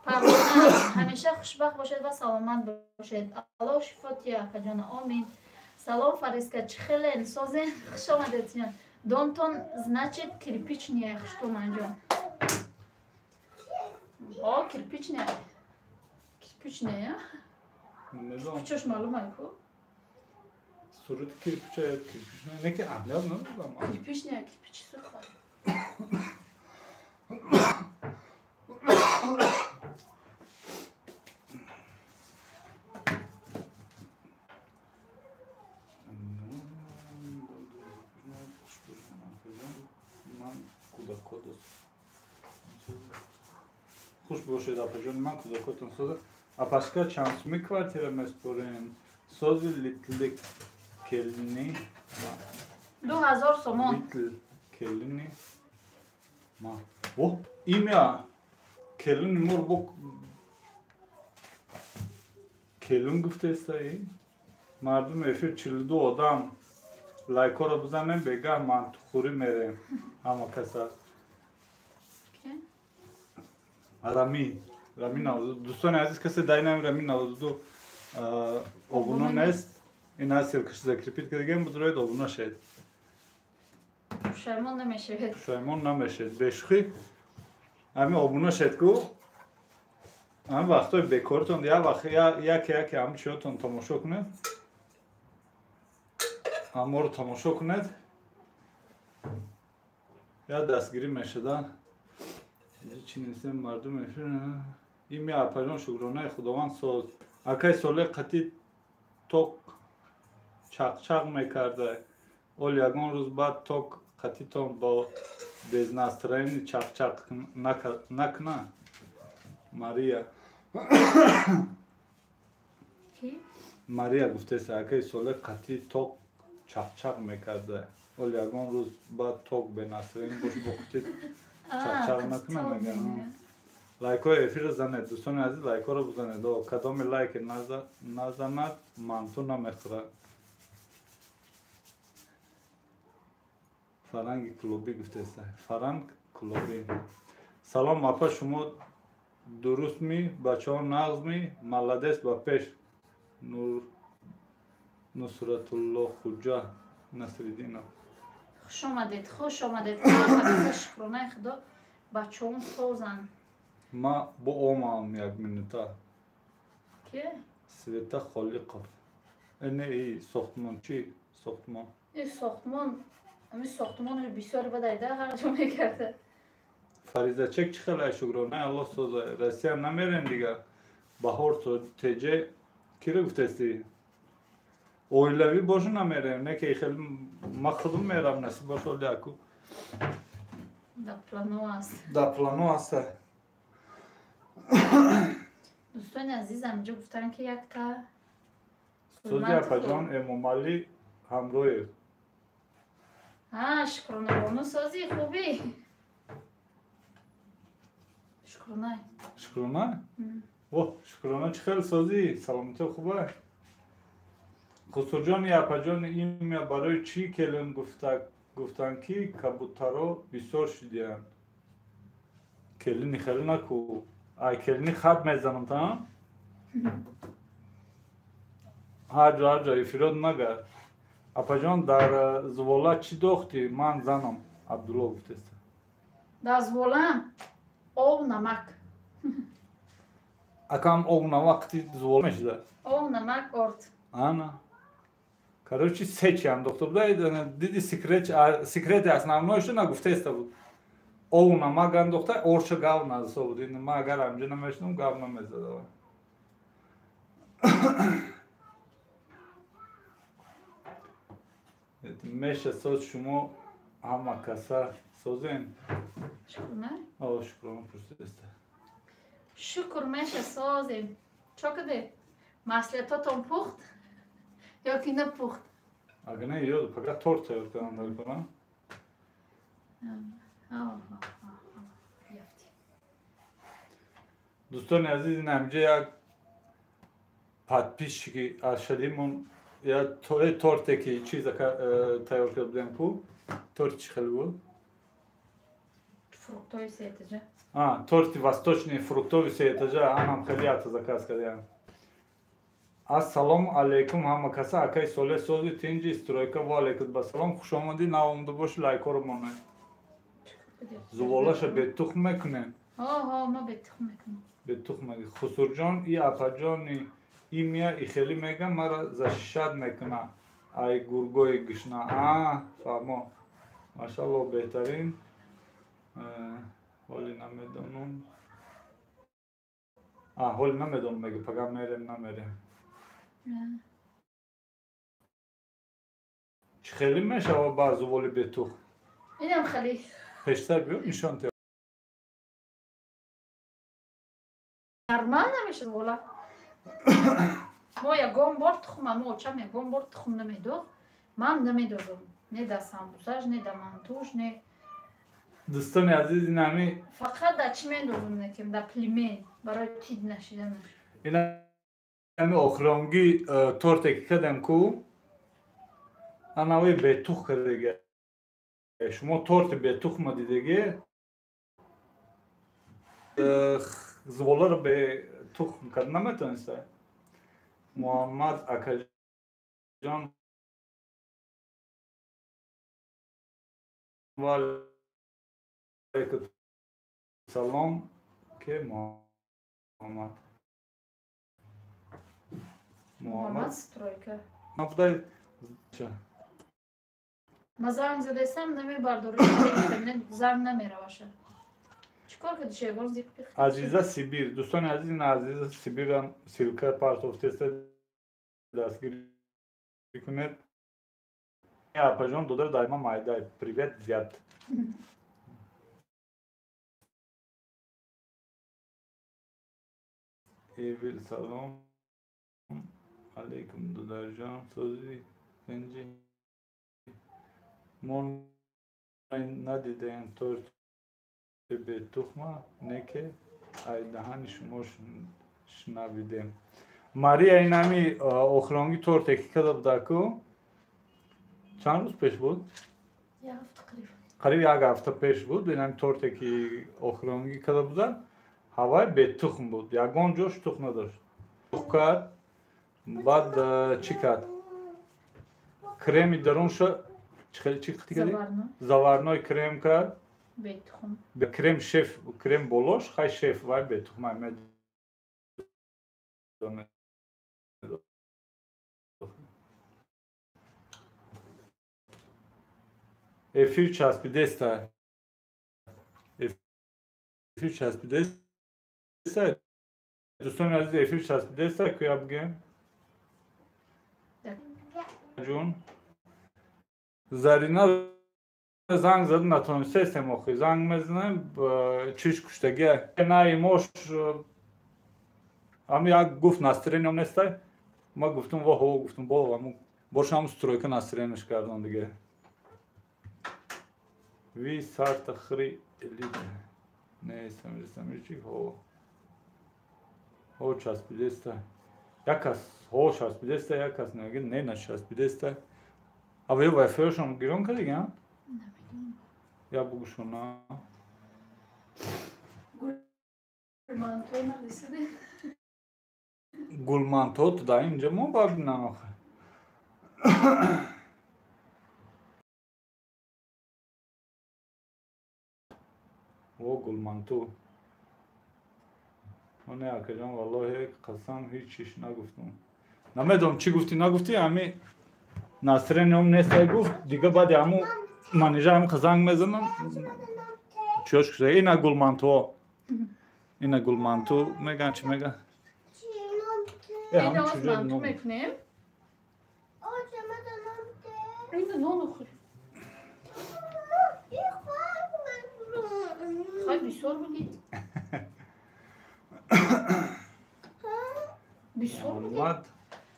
Парвона, ҳамеша хушбахт бошед ва саломат бошед. Аллоҳ шифо тия, акаҷона. Омин. Салом, Фариска, чӣ хелен? Созен? Хуш омадед. Домтон, значит, кирпичный, хуштоманҷон. О, кирпичный. Кирпичный, а? Намедонам. Кирпичош маълум ай ку? Сурати кирпича ё кирпич не, не ки аҳамият надодам. Кирпич не, кирпичи сурх. Хуш бошед, апаҷон, ман кӯдакотон соза. Апашка чанд суми квартира меспорем? Сози литли келини 2000 сомон. Литл келини ма. О, имя келини мор бо келин гуфтеста и мардум эфир 42 одам лайкҳоро бизанем, бегаҳ мантухӯрӣ мерем ҳама каса. Рами, Рами 92. Дӯстони азиз, касе дар инам Рами 92 обуна нест, ин аз ссылкаш закрепить кардагем, бузроед обуна шед. Пушаймон намешавед. Пушаймон намешед. Бешухӣ ҳами обуна шед ку ҳами вақтҳои бекоритон як вақт яке яке ҳами чиётон тамошо кунед, ҳаморо тамошо кунед, як дастгирӣ мешуда. Чӣ нестем мардум эфир. Ими апаҷон, шукронаи Худованд соз. Акай соле қатӣ ток чақчақ мекарда. Ол ягон рӯз баъд ток қатитон бо без настроени чақчақ накна. Мария. Мария гуфтеса, акай соле қатӣ ток чақчақ мекарда. Ол ягон рӯз баъд ток бе настроени бош бо қути чақчақ накна меган. Лайкҳои эфирро занед, дӯстони азиз, лайкҳоро бизанед. Кадоми лайке назанад, манту намехӯрад. Фаранги клубӣ гуфтеста. Фаранг клубӣ. Салом апа, шумо дурустми, бачаҳо нағзми, молодец, ба пеш. Нусратулло Хуҷа Насриддинов. Хуш омадед, хуш омадед. Шукронаи Худо, бачаҳом созанд. Ма бо омам як минута. Ке? Света Холиқов. Не, и сохтмон чи? Сохтмон. И сохтмон, ами сохтмон бисёр бадайда ҳар ҷо мекарда. Фаризачек чӣ хелай, шукронаи Аллоҳ соза. Россия намерем дига. Баҳор теҷе киро гуфтести? Оилавӣ бошу намерем, не ки хеле ма худум мерам, насиб боша оли аку. Да плану аст. Да плану аст. Дӯстони азизам, инҷо гуфтанд ки якта Сози апаҷон Эмомалӣ ҳамроҳев. Ҳа, шукрона бону, сози хубӣ. Шукрона. Шукрона? О, шукрона, чӣ хел созӣ? Саломатӣ хуба? Хусурҷони апаҷони, имя барои чӣ келин гуфтанд ки кабутаро бисёр шудиянд? Келини хеле наку. Ай келини хат мезанам та? Ҳар ҷо ҳар ҷо эфирот нагард. Апаҷон, дар звола чӣ дохтӣ? Ман занам. Абдулло гуфтеста. Дар звола об, намак. Акам об намак қити звола мешуда? Об, намак, орд. Ана. Короче, се чи андохта буда, диди секрети основной шо нагуфтеста буд. Об намак андохта, орша гав назаса буд. Ма агар амҷа намешунам, гав намезадава. Меша соз, шумо ҳама каса созен? Шукр, не? О, шукрона пурсидаста. Шукр, меша созем. Чо каде? Маслиятотон пухт? Ё ки напухт? Ага не, ё фақат торт тайёр кардам дар кора. Дӯстони азиз, ин ҳамҷа як подписчики аз шадимон я торте ки чиза тайёр карда будем ку? Торт чӣ хеле буд? Фруктови сеэтажа. А, торти восточный фруктови сеэтажа, анам хеле ята заказ кардям. Ассалому алейкум ҳама каса, акай соле сози тинҷи стройка, ва алейкум ба салом, хуш омадӣ, наомада боши лайкҳоро монед. Зуволаша бетухм мекунем? Ҳо, ма бетухм мекунам. Бетухм мекунем. Хусурҷон и апаҷони Имя и хели мега мара защищать мекуна. Ай гургои гушна. А, фаҳмо. Машалло, беҳтарин. Ҳоли намедонам. А, ҳоли намедонам мега, пага мерем, намерем. Чӣ хеле мешава ба зуволи бетух? Инам хеле. Пештар биё нишон те. Нормал намешад вола. Мо ягон бор тухм, мо очам ягон бор тухм намедод. Ман намедодам. Не да самбусаш, не да мантуш, не. Дӯстони азиз, ин ҳами фақат да чӣ мендозам некем, да плимен барои тид нашиданаш. Ин ҳами охиронги торте ки кардем ку, анави бетух кардеги. Шумо торти бетухма дидеги? Зуволаро бетухм карда наметавониста? Муҳаммад акаҷон ва алайкум салом. Ке Муҳаммад? Муҳаммад стройка. Набудай Ма занг задесам намебардорам, занг намераваша. Чикор кардӣ шебон зиқ пих? Азиза Сибир, дӯстони азиз, ин Азиза Сибирам ссылка партофтеста, дастгирӣ кунед. Апаҷон додар дайма майдай. Привет, зят. Эвил салом алейкум додарҷон, сӯзи тинҷи. Мо надидаем торти бетухма, не ки ай даҳани шумо шунавидем. Мария, ин ҳами охиронги торте ки карда будаку, чанд рӯз пеш буд? Қариб як ҳафта пеш буд. Ин ҳами торте ки охиронгӣ карда буда, ҳавай бетухм буд, ягон ҷош тухм надошт. Тухм кард, баъд чӣ кард? Креми дарунша чӣ қити кардӣ? Заварной крем кард. Бетухм. Крем шеф, крем болош, хай шеф вай бетухм ай медонед. Эфир часпидеста. Эфир часпидеста. Дӯстони азиз, эфир часпидеста, куя бигем? Ҷун. Зарина занг зад, натонистестем охи. Занг мезанем, чиш куштагия. На имош ами як гуфт настроением нестай. Ма гуфтум во ҳо, гуфтум бо аму бош ҳам стройка настроениеш кардам диге. Ви сарта хри элит. Не, самир самирчик ҳо. Ҳо часпидеста. Як кас ҳо часпидеста, як кас неги не на часпидеста. А вы вайфайшон гирон кардиги, а? Я бугушона. Гулманто да инҷа мо бабинам охе. О гулманту. Не акаҷон, валлоҳи қасам ҳеҷ чиш нагуфтум. Намедонам чӣ гуфтӣ, нагуфтӣ, ҳами настроением нестай гуфт, дига баъди ҳаму манижа ҳам занг мезанам. Чиёш кушта? Ина гулмантуо. Ина гулманту меган, чӣ меган? Э, ҳаму чужой манту мекунем? Ина нону хӯр. Хай бисёр буди. Бисёр буди.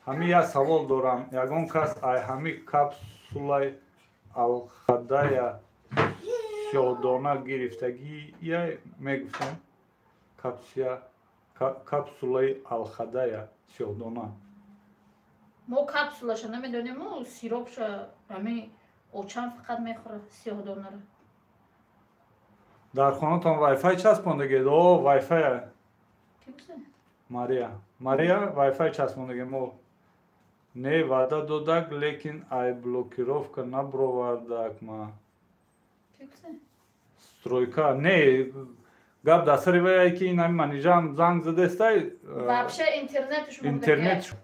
Ҳами як савол дорам. Ягон кас ай ҳами капсулаи алхадая сиёҳдона гирифтагия мегуфтем? Капсулаи алхадая сиёҳдона. Мо капсулаша намедонем, сиропша ҳами очам фақат мехӯрад сиёҳдонаро. Дар хонатон вайфай часпондагед? О, вайфай. Мария. Мария вайфай часпондагед мо. Не, ваъда додак, лекин ай блокировка набровардак ма. Стройка. Не, Гап дар сари вае ки ин ҳами Манижаам занг задестай. Вообще интернетш интернет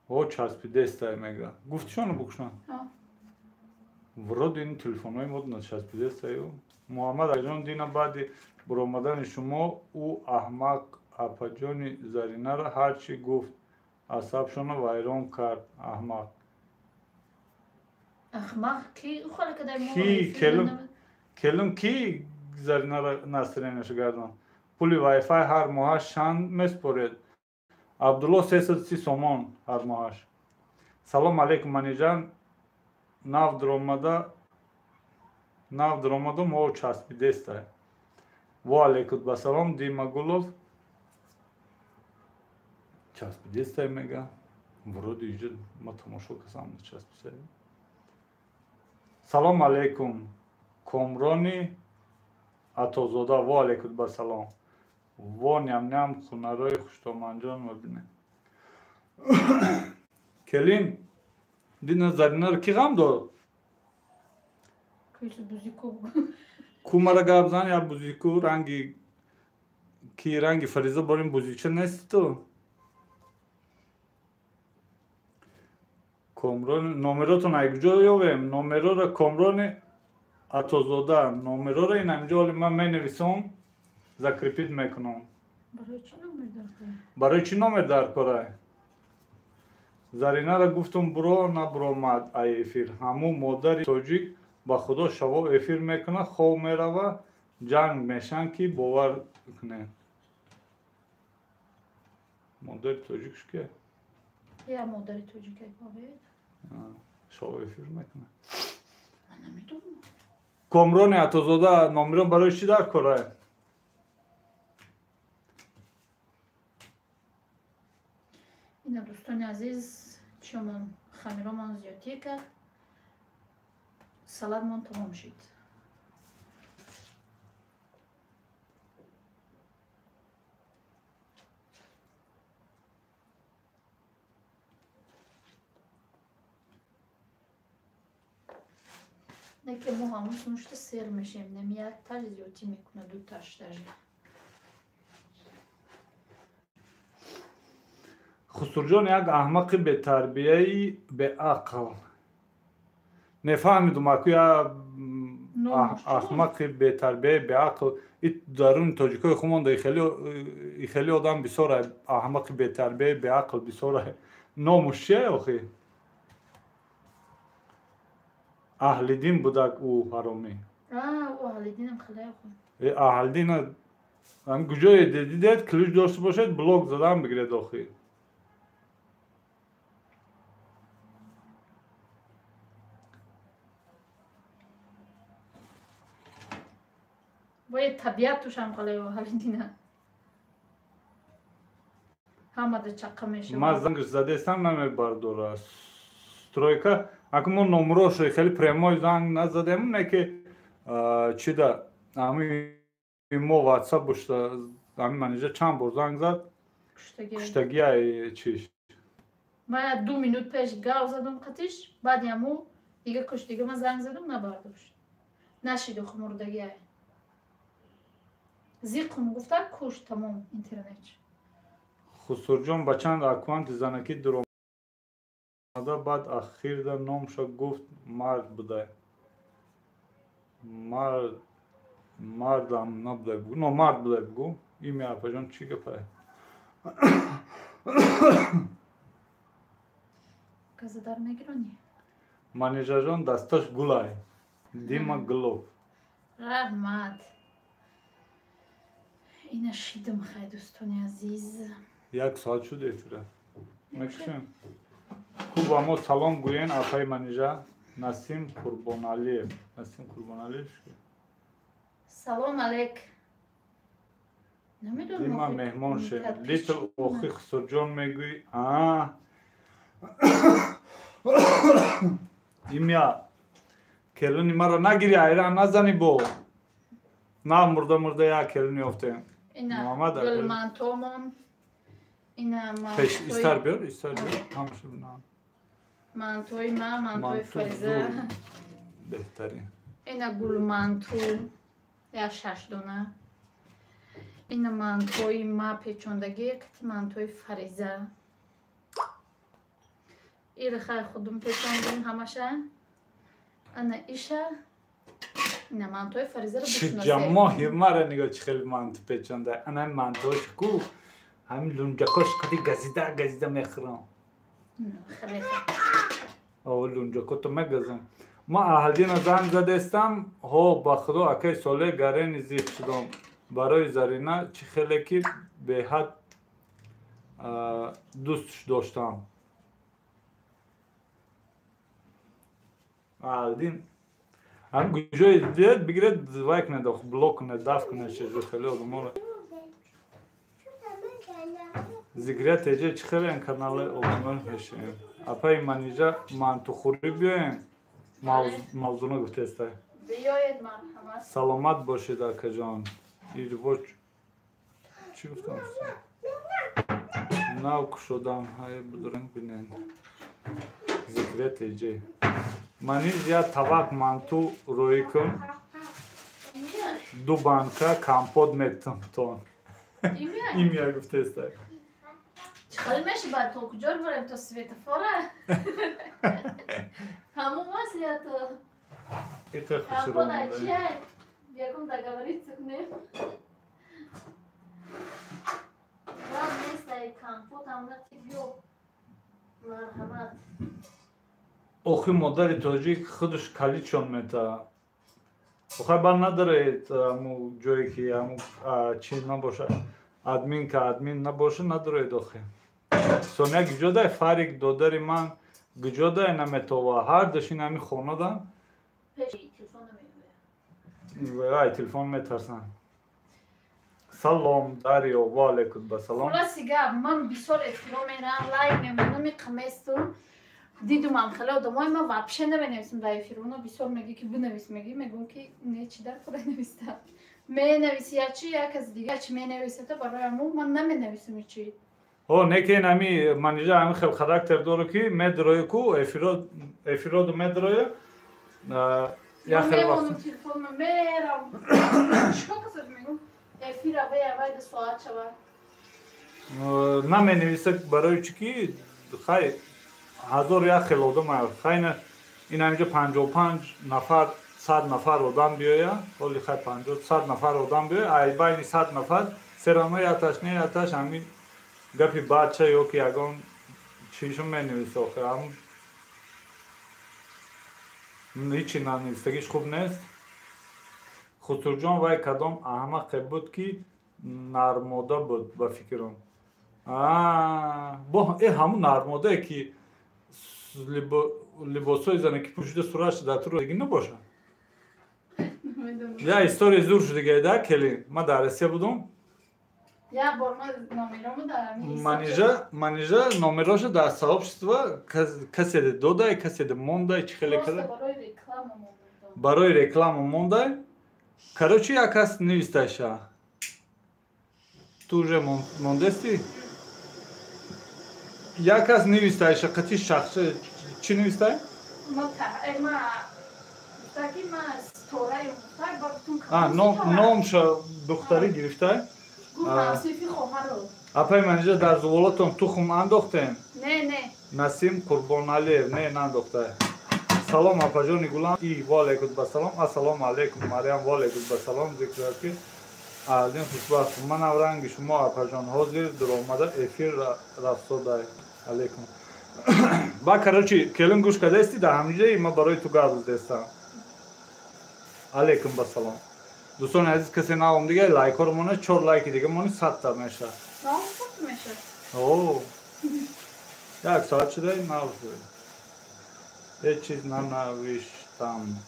о часпидестай мега. Гуфтишону букшон. Вроде ин телефонҳои мо начаспидестаю. Муҳаммад аҷон, дина баъди буромадани шумо ӯ аҳмақ апаҷони Заринара ҳар чӣ гуфт, асабшона вайрон кард. Аҳмақ. Аҳмақ ки? Ки келин ки Заринара настроенияшо гардон? Пули вайфай ҳар моҳаш чанд меспоред? Абдулло 330 сомон ҳар моҳаш. Салом алейкум, Манижан. Нав даромадам, о часпидестай. Во алейкум ба салом, Димагулов. Часпидестай мега. Вроде иҷа ма тамошо касам часписай. Салом алейкум, Комрони Атозода. Во алейкум ба салом. Во ням-ням хунарои хуштоманҷон мабинем. Келин, дина Заринара ки ғам дод? Ку мара гап зан, я бузику ранги ки ранги Фариза борим бузича нести ту? Комрон номеротон ай куҷо ёвем? Номерора Комрони Атозода. Номерора ин ҳамҷо оли ман менависам, закрепить мекунам. Барои чӣ номер дар корай? Заринара гуфтум буро, набуромад ай эфир. Ҳамун модари тоҷик ба худо шаво эфир мекунад, хов мерава, ҷанг мешан ки бовар кунед. Модари тоҷик ке? Я модари тоҷик бовед. Шаво эфир мекунад. Ман намедонам. Комрони Атозода номерон барои чӣ дар корай? Ина дӯстони азиз, чиёмон хамиромон зиёдтӣ кард, салатмон тамом шид. Не ки мо ҳамун сунушта сер мешем, неми як таш зиёдтӣ мекунад, ду таш даже. Хусурҷон як аҳмақи бетарбияи беақл. Нефаҳмидум, аку я аҳмақи бетарбияи беақл. И даруни тоҷикои хумонда ихели одам бисёр аҳмақи бетарбияи беақл бисёр. Номуш чие охи? Аҳлидин будак ӯ ҳаромӣ. Аҳлидина куҷое дидед ключ дошта бошед, блок задан бигиред охи. Бояд табиатушам қалаю аҳлидина. Ҳамада чаққа мешавад. Ман зангш задестам намебардора. Стройка, аку мо номрошо хеле прямой занг назадем, не ки чида ами мо WhatsApp бушта, ами манижа чанд бор занг зад. Куштагия чиш. Ман 2 минут пеш гав задум қатиш, баъди ҳаму дига куштига ман занг задум набардошт. Нашиду хумурдагия. Зиқум гуфта куш тамом интернет. Хусурҷон ба чанд аккаунти занакӣ дуромада, баъд ахирда номша гуфт мард будай. Мардам набудай бугу. Но мард будай бугу. Имя апаҷон чӣ гапае? Газадар мегиронӣ? Манижаҷон дасташ гулай. Дима Гулов. Раҳмат. Ина шидам хай дӯстони азиз. Як соат шуд эфира. Мекушем. Ку ба мо салом гӯен апаи Манижа. Насим Қурбоналиев. Насим Қурбоналиев шуд. Салом алейк. Намедонам. Дима меҳмон шед. Литл охи Хусурҷон мегӯй. Имя келуни маро нагири, айран назани бо. На мурда мурда як келуни ёфтем. Ина гулмантомон. Ина пеш истар биёр, истар биёр. Ҳамаша бинам. Мантои ма, мантои Фариза. Беҳтарин. Ина гулманту. Я 6 дона. Ина мантои ма печондагӣ, қити мантои Фариза. Ира хай худум печондум ҳамаша. Ана иша. Ина мантои Фаризаро бишносед. Ҷамоҳи мара нигоҳ чӣ хеле манту печонда. Ана мантош ку ҳамин лунҷакош қади газида газида мехӯрам. Хеле. О лунҷакото мегазам. Ма аҳлдина занг задестам, ҳо ба худо акай соле гарени зиқ шудам. Барои Зарина чӣ хеле ки беҳад дӯстш доштам. Аҳлдин ҳам куҷое диед бигиред вай кунед, блок кунед, даф кунед чеҷо хеле одаморо. Зикрия теҷе чӣ хеле ин канали одамон мешавем. Апаи Манижа мантухӯрӣ биёем. Мавзуна гуфтестай. Биёед марҳамат. Саломат бошед акаҷон. Ирво чӣ гуфтам? Нав кушодам, ҳай будурем бинен. Зикрия теҷе. Маниж я табақ манту рӯӣ кун. 2 банка компот метам тон. Имя гуфтестай. Чӣ хеле мешавад то куҷо барем то светофора? Ҳамон вазъиято. Иқа хушрӯ. Компот чия? Ягон договориться кунем. Гап нестай компот ҳамнати биё. Марҳамат. Охи модари тоҷик худаш каличон мета. Охай бар надоред ҳамун ҷое ки ҳамун чи набоша, админ ка админ набоша надоред охи. Соня гиҷодай Фарик додари ман гиҷодай наметова. Ҳар душин ҳами хонада. Ай телефон метарсан. Салом Дарио, ва алайкум басалом. Хулоси гап, ман бисёр эфиро мерам, лайк мемонам, иқаместум. Дидумам хеле одамои ман вообще наменависам дар эфир. Оно бисёр меги ки бинавис меги, мегӯм ки не чӣ дар худа навистам. Менависи я чи як кас дига чи менависата барои аму ман наменависам ҳечи. О, не ки ин ҳами Манижа ҳами хел характер дору ки медрои ку эфиро эфироду медрои я хел вақт. Телефон мерам. Чикор касад мегӯм? Эфира вай вай да соат шава. Наменависа барои чӣ ки хай ҳазор як хел одам хайна ин ҳаминҷо 55 нафар 100 нафар одам биёя, ҳоли хай 50 100 нафар одам биёя, ай байни 100 нафар серано яташ не яташ ҳамин гапи бача ё ки ягон чизшо менависа охир ҳам ҳичи нанавистагиш хуб нест. Хусурҷон вай кадом аҳмақе буд ки нармода буд ба фикрам. Бо ҳамун нармодае ки либосҳои зане ки пӯшида суратш дар туро диги набошад. Я история зур шудига да келин. Ман дар Россия будум. Манижа номероша дар сообщество касе додай, касе мондай, чӣ хеле када. Барои реклама мондай. Короче, як кас нависташа. Ту уже мондести? Як кас нависташа, қати шахс чӣ навистай? Номша духтарӣ гирифтай? Апай Манижа дар зуволатон тухм андохтем? Не, не. Насим Қурбоналиев, не, наандохтай. Салом апаҷони гулам. И ва алайкум басалом. Ассалому алайкум Марьям, ва алайкум басалом. Зикр аст ки аз ин хушбахт манам ранги шумо апаҷон ҳозир дуромада эфир рафтодай. Алайкум. Ба короче, келин гӯш кардасти дар ҳаминҷаи ма барои ту гап задестам. Алайкум басалом. Дӯстони азиз, касе наом дига лайкҳоро монед, 4 лайки дига монед, 100 та мешавад. О, як соат шуда, нав шуда. Ҳеҷ чиз нанавиштам.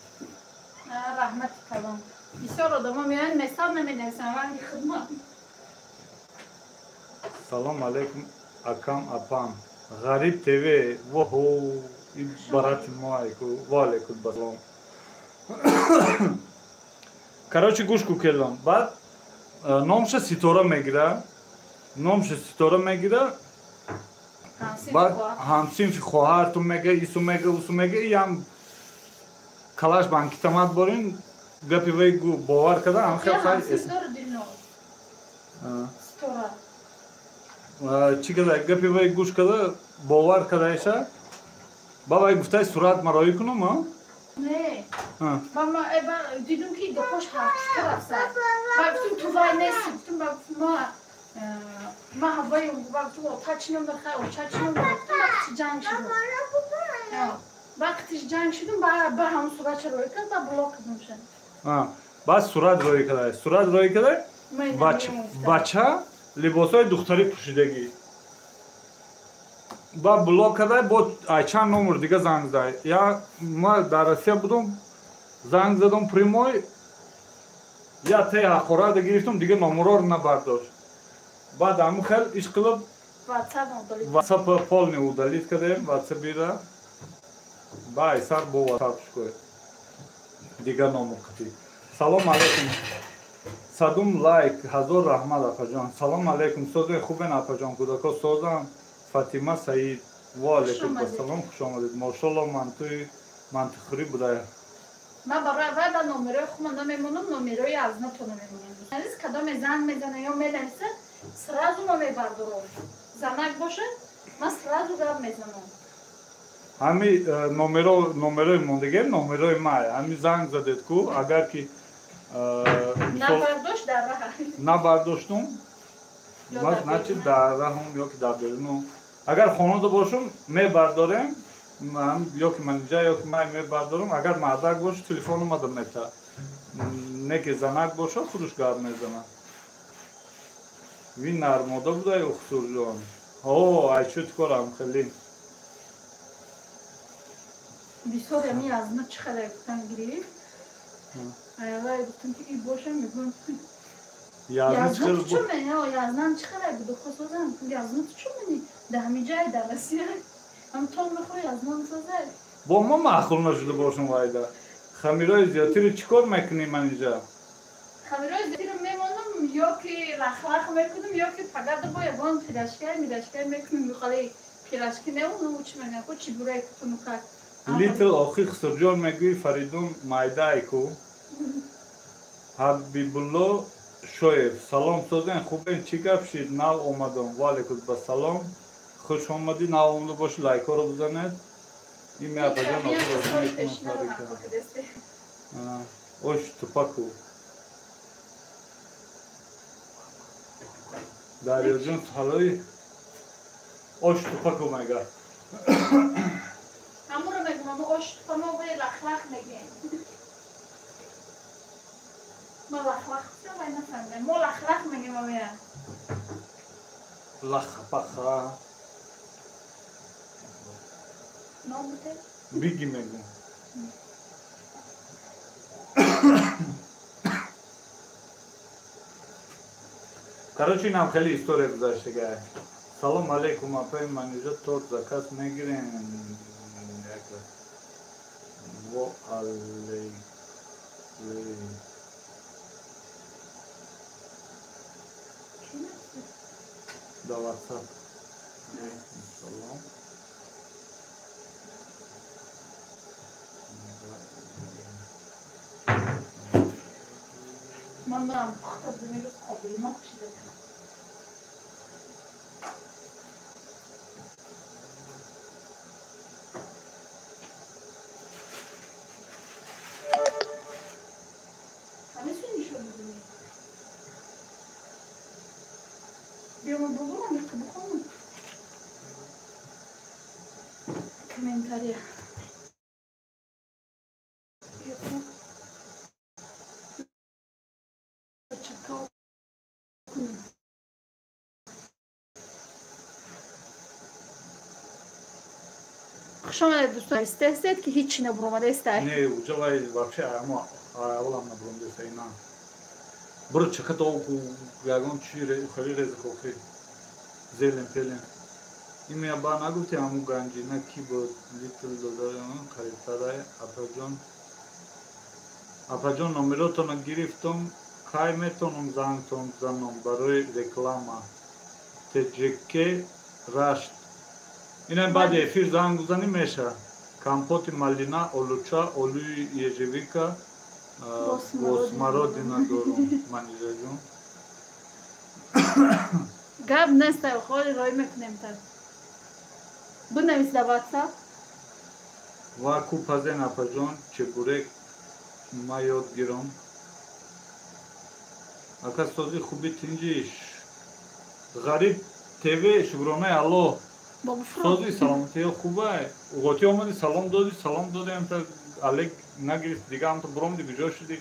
Раҳмати калон. Бисёр одамо меоянд, месал наменависанд, ранги хидмат. Салом алейкум, акам, апам. Ғариб ТВ, воҳо, ин барати мо айку, ва алейкум басалом. Короче, гӯш ку келам. Баъд номша Ситора мегира. Номша Ситора мегира. Баъд ҳамсинфи хоҳарту мега, ису мега, усу мега, иам калаш банкитамат борин, Гапи вай бовар карда, ам хел хай. Чӣ када гапи вай гӯш карда, бовар кардаиша? Ба вай гуфтай сурат мароӣ кунум, а? Не. Ба ма дидум ки гапош ҳақиқат рафта. Ба гуфтум ту вай нести, гуфтум ба ма ма ҳавои ба гуфтум ота чӣ ном дор, хай оча чӣ ном дор, гуфтум вақти ҷанг шудум. Вақти ҷанг шудум, ба ҳамон суратша роӣ кард, ба блок кардум ша. Баъд сурат роӣ карда. Сурат роӣ карда. Бача либосҳои духтарӣ пӯшидагӣ. Ба блок карда, бо ай чанд номер дига занг зад. Я ма дар Россия будум, занг задум прямой, я те ҳақорат гирифтум, дига номерҳоро набардошт. Баъд ҳамун хел иш қилиб WhatsApp полный удалить кардем, WhatsApp ира. Ба айсар бо WhatsApp шукой. Дига номер қатӣ. Салом алейкум. Садум лайк, ҳазор раҳмат апаҷон. Салом алейкум, созе хубен апаҷон, кӯдако созам. Фатима Саид, ва алейкум ассалом, хуш омадед. Мошалло, мантуи мантихӯрӣ буда. Ман барои вай ба номерои худам намемонам, номерои аз нато намемонам. Азиз кадоме занг мезана ё менависа, сразу ма мебардорам. Занак боша, ман сразу гап мезанам. Ҳами номеро, номерои мондагем, номерои май. Ҳами занг задед ку, агар ки набардошт дар раҳ. Набардоштум, значит дар раҳум ё ки дар беруну. Агар хонада бошум, мебардорем, ё ки манҷа, ё ки май мебардорам. Агар мардак боша, телефон омада мета. Не ки занак боша, худаш гап мезанад. Ви нармода будай Ухсурҷон. О, ай чӣ корам хеле. Бисёр ами аз на чӣ хеле гуфтан гирифт. Аявай гуфтам ки и боша мегӯям. Язна ту чӣ мени? Язнан чӣ хеле буду хосозам. Язна ту чӣ мени? Дар ҳамин ҷай дар Россия. Ҳам то мехоҳӣ язна созай. Бо ма маъқул нашуда бошам вайда. Хамирои зиёдтиро чӣ кор мекунӣ ман инҷа? Хамирои зиёдтиро мемонам, ё ки лахлах мекунам, ё ки фақат бо ягон пирашкай, мирашкай мекунам. Михоҳи пирашки не, ну чӣ мегӯям, ку чибурек тунука. Литл охи Хусурҷон мегӯи Фаридун майдай ку. Ҳабибулло Шоев, салом созен, хубен, чӣ гап шид? Нав омадам. Ва алейкум ассалом. Хуш омадӣ, нав омада бошӣ, лайкҳоро бизанед. Ими апаҷон ош тупаку. Дарёҷон ҳалои ош тупаку мега. Ҳамуро мегӯм, ама ош тупа мо вай лахлах мегӯем. Ма лахлах гуфтам, вай нафаҳмидам. Мо лахлах мегӯем авая. Лахпаха. Ном бите? Биги мегӯм. Короче, инам хеле история гузаштага. Салом алейкум, апаи Манижа, торт заказ мегирем. Во алейкум. Да WhatsApp. Салом. Ман барам пухта бимирӯз қобилима пушида. Ҳамин сӯ нишон медиҳӣ? Биёма бубурам, яқа бухонам. Комментария. Хуш омадед дӯстон. Истестед ки ҳеҷ чи набуромадестай. Не, уҷа вай вообще ама аввалам набуромадестай на. Буро чаката оку ягон чи хеле реза кохи. Зелен пелен. Ими аба нагуфти ҳаму ганҷина ки буд литл додарам харидтарай апаҷон. Апаҷон номеротонро гирифтум, кай метавонам зангтон бизанам барои реклама. ТЖК Рашт. Инам баъди эфир занг бизанӣ меша. Компоти малина, олуча, олӯи ежевика, Босмародина дорум, Манижаҷон. Гап нест, холи рой мекунем та. Бинавис дар WhatsApp. Ва ку пазен, апаҷон, чебурек ма ёд гиром. Ака, сози хуби, тинҷиш? Ғариб ТВ, шукронаи Аллоҳ. Сози, саломатиё хубай? Уғотӣ омади, салом додӣ, салом додем, та алек нагирифт, дига ҳамто буромди, куҷо шудӣ?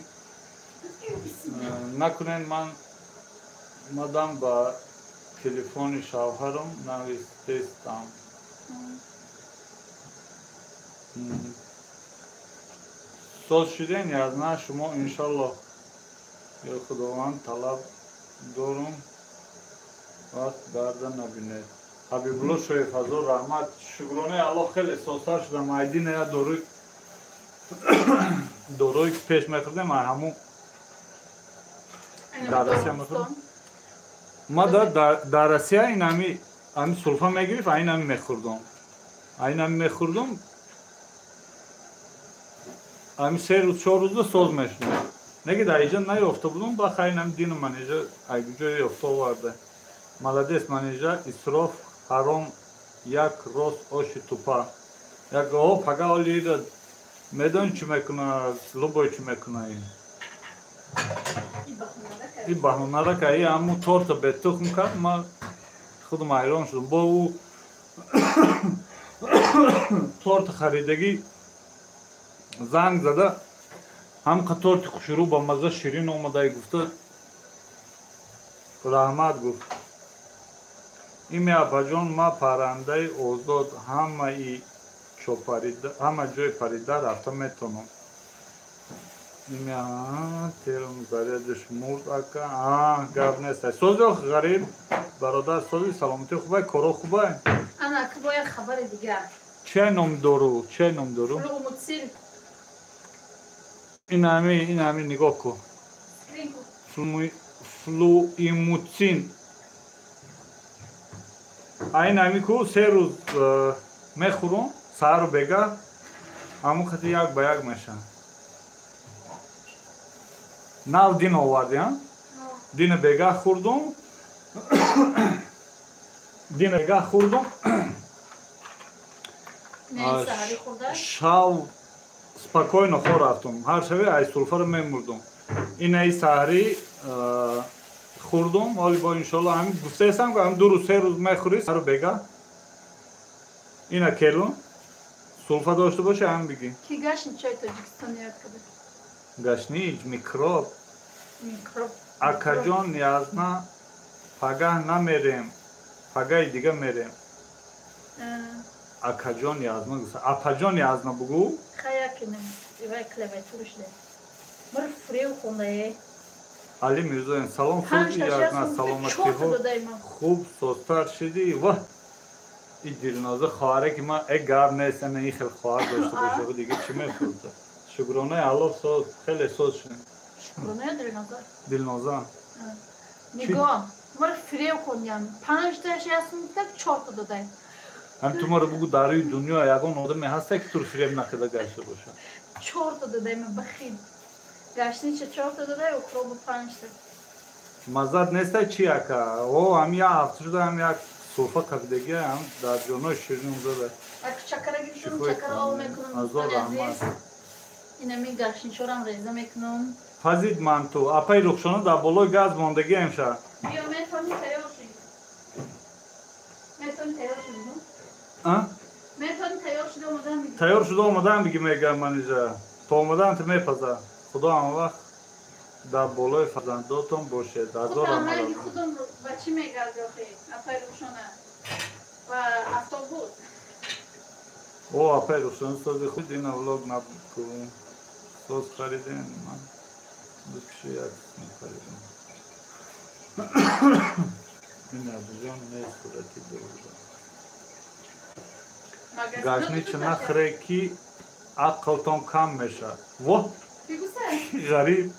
Накунен, ман мадам ба телефони шавҳарам навистестам. Соз шуден язна шумо, иншаллоҳ, ё Худованд талаб дорум, вақт дарда набинед. Ҳабибулло Шоев, ҳазор раҳмат. Шукронаи Аллоҳ, хеле созтар шудам. Айдина я дорӯи ки пеш мехӯрдем, ай ҳамун дар Россия мехӯрдем. Ма дар Россия ин ами сулфа мегирифт, айн ами мехӯрдум, айн ами мехӯрдум, ами 3 рӯз, 4 рӯзда соз мешудам. Неги дар иҷа наёфта будум, ба хайр, ами дину Манижа ай куҷое ёфта оварда. Молодец, Манижа. Исроф ҳаром, як рост оши тупа як о пага олиира медони чӣ мекуна, лубой чӣ мекуна, и баҳонара ка и ҳамун торта бетухм кард. Ма худам ҳайрон шудам. Бо ӯ торта харидагӣ занг зада, ҳамқа торти хушрӯ, ба мазза, ширин омадай гуфта, раҳмат гуфт. Ими апаҷон, ма паррандаи озод, ҳама ҷой парида рафта метавонам. Ими терм зарядиш мурд, ака. Гап нест, сози ғариб бародар, сози, саломатӣ хубай, коро хубай? Ана бо як хабари дигар. Чиай номи дору, чиай номи дору? Ин ҳами нигоҳ кун, флуимуцин. Айн ҳами ку 3 рӯз мехӯрум, саҳару бегаҳ, ҳамун қати як ба як мешавад. Нав дин оварди, дина бегаҳ хӯрдум, дина бегаҳ хӯрдум, шав спокойно хор рафтум. Ҳар шаве ай сулфаро мемурдум. Инаи саҳарӣ хӯрдум, ҳоли бо иншоалло ҳамин гуфтаестам, ҳам 2 рӯз, 3 рӯз мехӯрӣ саҳару бегаҳ. Ина келун сулфа дошта боши, ҳам бигӣ. Ки гашни чой Тоҷикистон ёд карда? Гашнич микроб. Микроб. Акаҷон, язна пагаҳ намерем, пагаи дига мерем. Акаҷон язна, апаҷон язна бугӯ. Хаякинем ивай клавиатура шуда. Мир фрев хондае. Али Мирзоев, салом, хуби язна, саломатиҳо хуб, созтар шидӣ? Ва и Дилноза хоҳаре ки ман э гап нест, ана ин хел хоҳар дошта бошад, дига чӣ мехӯрда? Шукронаи Аллоҳ, соз, хеле соз шудем. Шукронаи Дилноза. Дилноза. Нигоҳ, мир фрев хондям, панҷташ ясмуктак, чорта додай. Ҳам ту маро бугӯ, дар рӯи дунё ягон одаме ҳаста, ки туро фиреб накарда гашта бошад? Чорта додай ма бахил. Гашнича чорта додай, укробу панҷта. Маззат нестай чи, ака? О, ҳам як ҳафта шуда, ҳам як сулфа қабидагӣ, ҳам дар ҷонои ширин зада. Ак чакара гирифтам, чакара об мекунам. Азор раҳмат. Инами гашничорам реза мекунам. Пазид манту, апаи Рухшона, дар болои газ мондагӣ амша. Биё, метавонӣ тайёр шӣ. Метавонӣ тайёр шӣ. Метавонӣ тайёр шуда омадан бигӣ. Тайёр шуда омадан бигӣ, мегӯям Манижа. То омадан ту мепаза. Худо ҳама вақт дар болои фарзандотон бошед. Азор раҳмат. Худам ба чӣ мегарди охи, апаи Рухшона? Ба автобус. О, апаи Рухшона, сози худ, ина влог набуд ку. Соз харидем, ман ду киши як харидем. Ин абуҷон нест, сурати доруда. Гашнича нахӯре, ки ақлтон кам мешавад. Во, ғариб,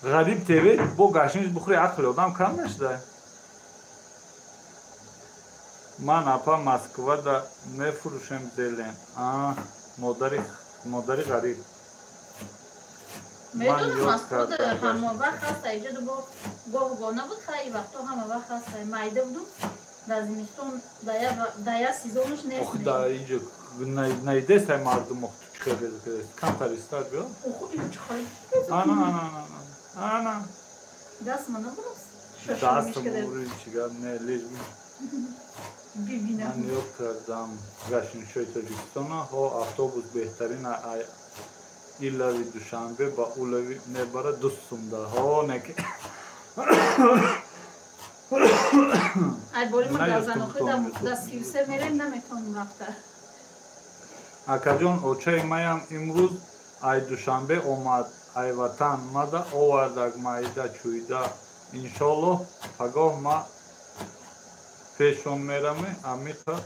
Ғариб ТВ, бо гашнич бухӯри, ақли одам кам мешуда? Ман, апа, Москвада мефурӯшем зелен. Модари, модари ғариб. Медонам, аз худ ҳама вақт ҳаста, иҷоду бо гоҳ-гоҳ набуд, хай вақто ҳама вақт ҳаста. Майда будум, дар зимистон да я сезонуш нест. Ох, да иҷо наидесай мардум, ох, ту чӣ хел камтар истар биё. Оху, чӣ хел? Ана, ана, ана, ана. Даст ма набурас? Дастам бури, чӣ гап не, лиш бибинам. Ман ёд кардам гашнишои Тоҷикистона, ҳо автобус беҳтарин илави Душанбе ба улави мебара ду сумда. Ҳо неки. Ай боли ма газанохи да 33 мерем, наметонам рафта. Акаҷон, очаи маям имрӯз ай Душанбе омад, ай ватан мада овардак майда чӯйда. Иншоллоҳ пагоҳ ма пешон мераме. Амиқа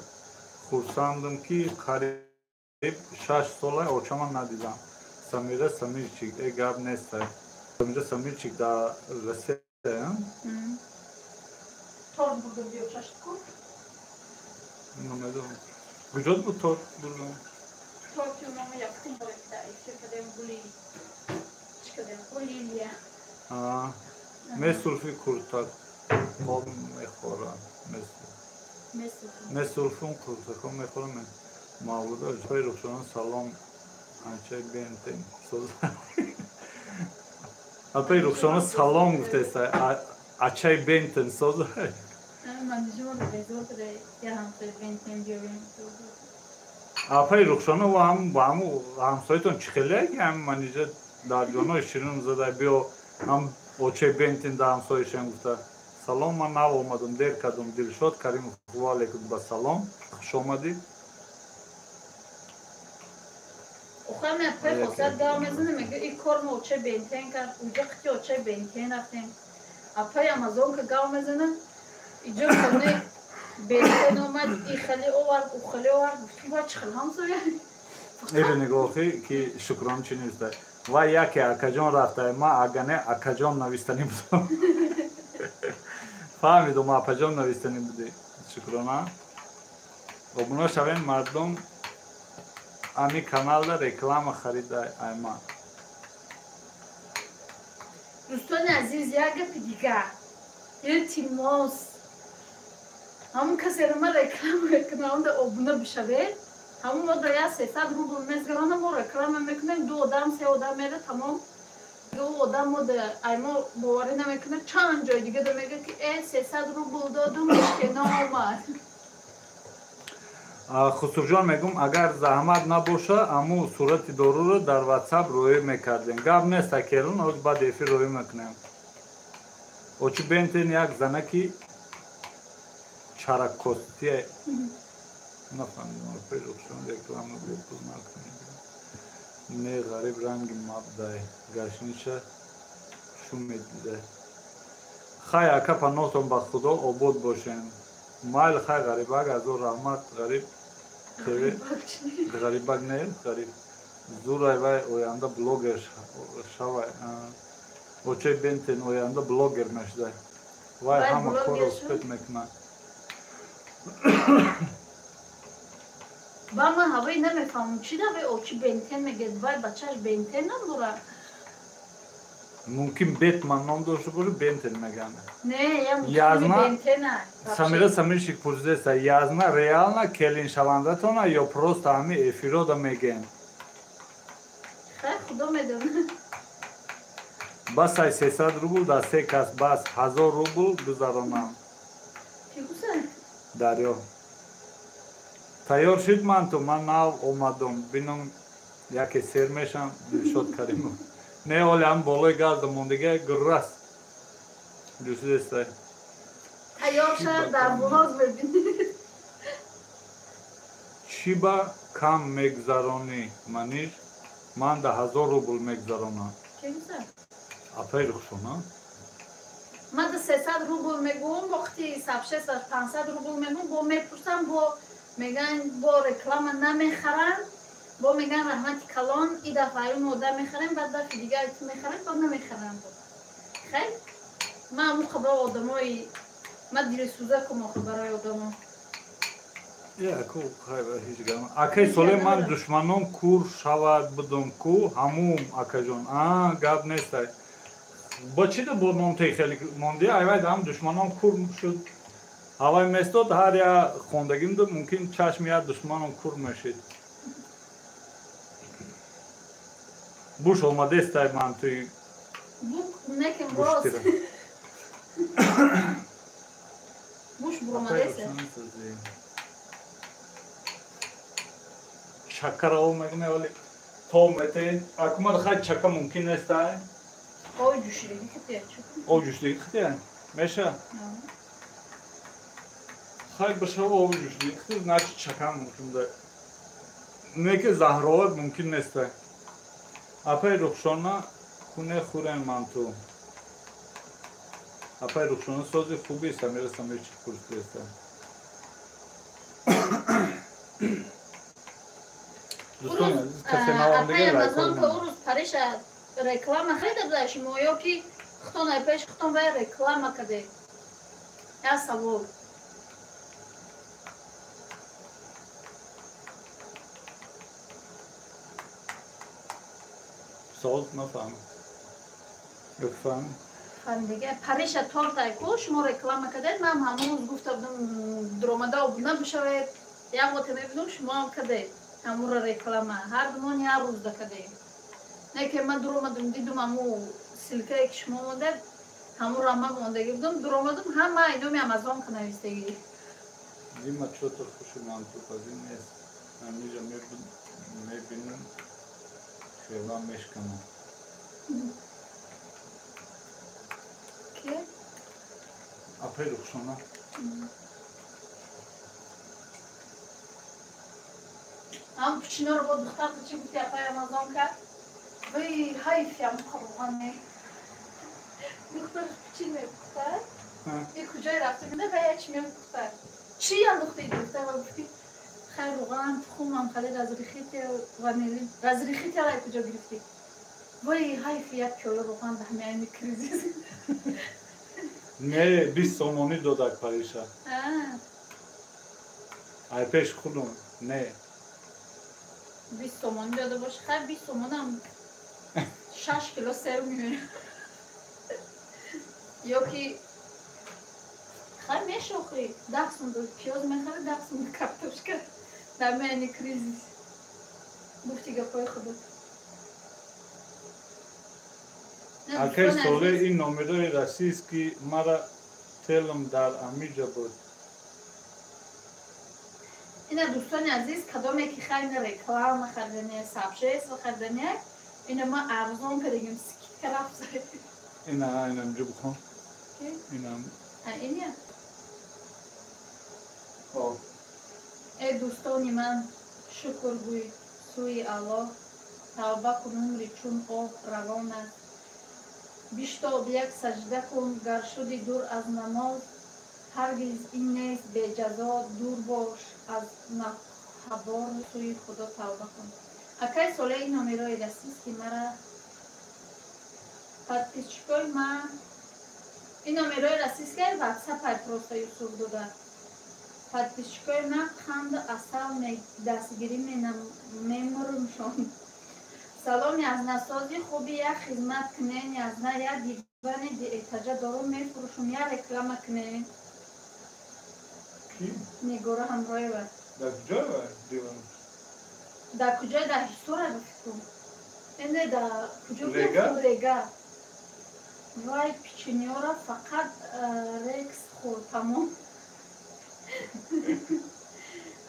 хурсандам ки қариб 6 сола очама надидам. Самира Самирчик, э гап нестай. Самира Самирчик дар Россия? Торт бурдам биё чашт ку. Намедонам. Куҷо буд торт бурдам? Торти нома якум бор дар эфир кардем, гули чӣ кардем? Лилия. Месурфи куртакҳо мехӯрам. Месурфум куртакҳо мехӯрам. Мавлуда ҷои Рухшона салом. Анчай бентен. Апаи Рухшона салом гуфтеста. Ачай бентен соз. Апаи Рухшона ва ҳам ба ҳаму ҳамсоятон чӣ хеле ки ҳам манижа дар ҷонои ширин зада биё ҳам очай бентен дар ҳамсояшон гуфта. Салом, ман нав омадам, дер кардам. Дилшод Каримов, ва алейкум ба салом. Хуш омадӣ. Охам апай хосият гав мезанам, мега и кор мо очай бентен кард, уҷа қити очай бентен рафтем. Апай Амазонка гав мезанам, иҷо хоне бентен омад, и хеле овард, у хеле овард, гуфтум ва чӣ хел ҳамсоя. Эбе нигоҳи ки Шукрон чӣ нависта. Ва яке акаҷон рафта, ма агане акаҷон навистанӣ будам. Фаҳмидум, апаҷон навистанӣ будӣ. Шукрона. Обуна шавем мардум, ами каналда реклама харида айма. Дӯстони азиз, як гапи дигар. Илтимос. Ҳамон касеро ман реклама мекунам, онда обуна бишавед. Ҳамон мо да я 300 рубл мезгаронам, мо реклама мекунем, ду одам, се одам мера, тамом. Ӯ одам мо да аймо боварӣ намекунад, чанд ҷой дига да мега ки 300 рубл додум, ҳеч наомад. Хусурҷон мегум, агар заҳмат набоша, аму сурати доруро дар WhatsApp роӣ мекардем. Гап нест, акелун, ҳоз баъд эфир роӣ мекунем. Очи бентен як занаки чараккостие. Нафаҳмидам, пешон реклама бепул накунем. Не ғариб ранги мабдай, гашниша шумедида. Хай ака, паноҳтон ба Худо, обод бошем. Майл, хай ғарибак, азор раҳмат, ғариб. Ғарибак не, ғариб. Зурай вай оянда блогер шавай. Очай бентен оянда блогер мешдай. Вай ҳама корро успет мекунад. Ба ман ҳавои намефаҳмам, чӣ давай очи бентен мегӯяд, вай бачааш бентен ном дорад. Мумкин Бетман ном дошта бошад, Бентен мегӯянд. Не, я мумкин Бентена. Самира Самирчик пурсидеста, язна реально келиншавандатона ё просто ҳами эфирода мегӯянд? Хай, Худо медонад. Бас ай 300 рубл да се кас, бас 1000 рубл гузаронам. Чӣ гузар? Дарё. Тайёр шуд ман ту, ман нав омадам, бинам яке сер мешам, Дилшод Каримов. Не, оли ҳам болои газда мондига гуррас. Ҷусидестай. Тайёр шавад, дар блог мебинед. Чӣ ба кам мегузаронӣ, Маниш? Ман да 1000 рубл мегузаронам. Чӣ гузар? Апаи Рухшона. Ман да 300 рубл мегӯям, вақти сабшест 500 рубл мегӯям, бо мепурсам, бо мегӯянд бо реклама намехаранд, бо мегӯянд раҳмати калон, и дафъа аюн одам мехарем, баъд дафъи дигар ту мехарем, бо намехаранд. Хай? Ман аму хабар одамои, ман дилсӯза кум охир барои одамо. Акай соле ман душманон кур шавад будум ку ҳамум акаҷон. А гап нестай. Бо чӣ бо номтаи хеле монди? Айвай ҳам душманон кур шуд. Ҳавай местод ҳар я хондагим ду мумкин чашми я душманон кур мешид. Буш омадестай ман туи. Бук некем рост. Буш буромадеса. Чакара о мегне вали то мете акумар хай чака мумкин нестай. Об ҷӯшидагӣ хития чака. Об ҷӯшидагӣ хития? Меша? Хай башава об ҷӯшидагӣ хития, значит чака мумкин да. Не ки заҳровар мумкин нестай. Апай Рухшона хуне хӯрем манту. Апай Рухшона сози хуби Самира Самир чӣ пурсидеста. Дӯстон азиз, касе навам дига лайк кунед. Урӯз Париша реклама харида буда шумо ё ки хутон ай пеш хутон вай реклама каде? Я савол. Савол нафаҳмам. Ё фаҳмам? Фаҳмидага. Париша торт ай ку шумо реклама кадед, ман ҳамон рӯз гуфта будам дуромада обуна бишавед, як воте мебинам шумо ҳам кадед. Ҳамура реклама. Ҳар думон як рӯз дакадем. Не ки ман дуромадам дидум ҳаму ссылкае ки шумо мондед, ҳамура ман мондагӣ будам, дуромадам ҳама иноми Амазонка навистагӣ. Дима чотор хуши манту пазӣ нест. Ҳамиҷа мебинам хела мешканам. Ки? Апай Рухшона. Ам пучиноро бо духтарта чӣ гуфти апай Амазонка? Вай ҳайф ям қабуғане. Духтараш пучин мепухта. И куҷое рафта буда вай чӣ мепухта. Чӣ андохтаи духтар ва гуфти хай руған тухумам харид разрихите ванили. Разрихите ай куҷо гирифтӣ? Вай ҳайф як пиёла руған да ҳами айни кризис. Не, 20 сомонӣ додак Париша. Ай пеш худум, не. 20 сомонӣ дода боши, хай 20 сомонам 6 кило сер меёрем. Ё ки хай мешохӣ, 10 сум пиёз мехарӣ, 10 сум картошка. Дар миёни кризис. Гуфти гапҳои худат. Акай соле ин номерои российский мара телам дар амиҷа буд. Ина дӯстони азиз, кадоме ки хайна реклама хардания, сообщество хардания, ина ма арзон кардагим, скидка рафт. Ина инам ҷо бихон. Инам. А иня? О. Э дӯстони ман, шукр гӯй сӯи Аллоҳ, тавба кун умри чун об равон аст. Биштоб як саҷда кун, гар шуди дур аз намоз, ҳаргиз ин нест беҷазо, дур бош аз нахабор, сӯи Худо тавба кун. Акай соле ин номерои расист ки мара подписчикои ман ин номерои расист ки ватсапай просто Юсуф дода. Подписчикои ман қанду асал дастгирӣ мемурумшон. Салом язнасози хуби як хизмат кунен, язна як дивани диэтаҷа дорум мефурӯшум, як реклама кунен. Ки? Нигора Ҳамроева. Дар куҷое диван? Дар куҷое? Дар Ҳисора бификрум. Не, дар куҷо? Рега? Рега. Вай печеньёра фақат рекс хӯрд, тамом.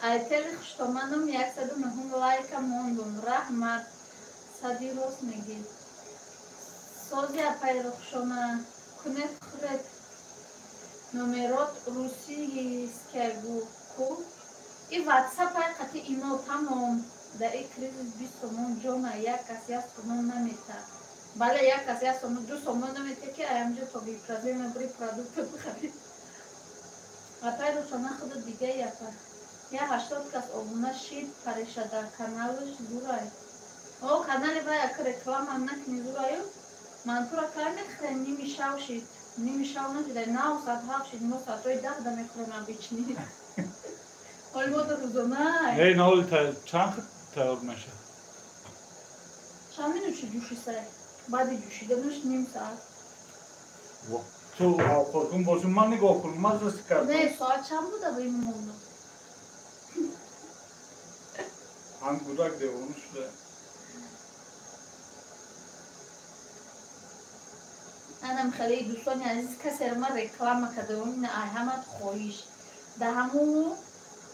Айтели хуштоманум 109 лайка мондум. Раҳмат. Сади рост мегӣ. Сози апай Рухшона кунед хӯред. Номерот русийская ку. И ватсапай қати ино тамом. Дар и кризис 20 сомон ҷона як кас як сомон намета. Бале як кас як сомон, 2 сомон намета ки аямҷо то бипразӣ мебури продукта бихарӣ. Апай Рухшона худо дига япа. Я 80 кас обуна шид париша дар каналаш зурай. О, канали вай як реклама накни зураю. Мантура кай мехӯрем, ними шав шид. Ними шав нашида, нав саат ҳафт шид, мо саатҳои 10 да мехӯрем обычный. Оли мода рӯзона. Не, на оли чанд тайёр мешавад? Чанд минут шуд ҷӯшисай? Баъди ҷӯшиданаш ним саат. Ту овқаткун бошӣ, ман нигоҳ кунам, ман заси кардам. Не, соат чанд буда ба ин монда? Ҳам гудак девона шуда. Анам хеле дӯстони азиз, касеро ман реклама кардам, ина ай ҳамат хоҳиш. Да ҳаму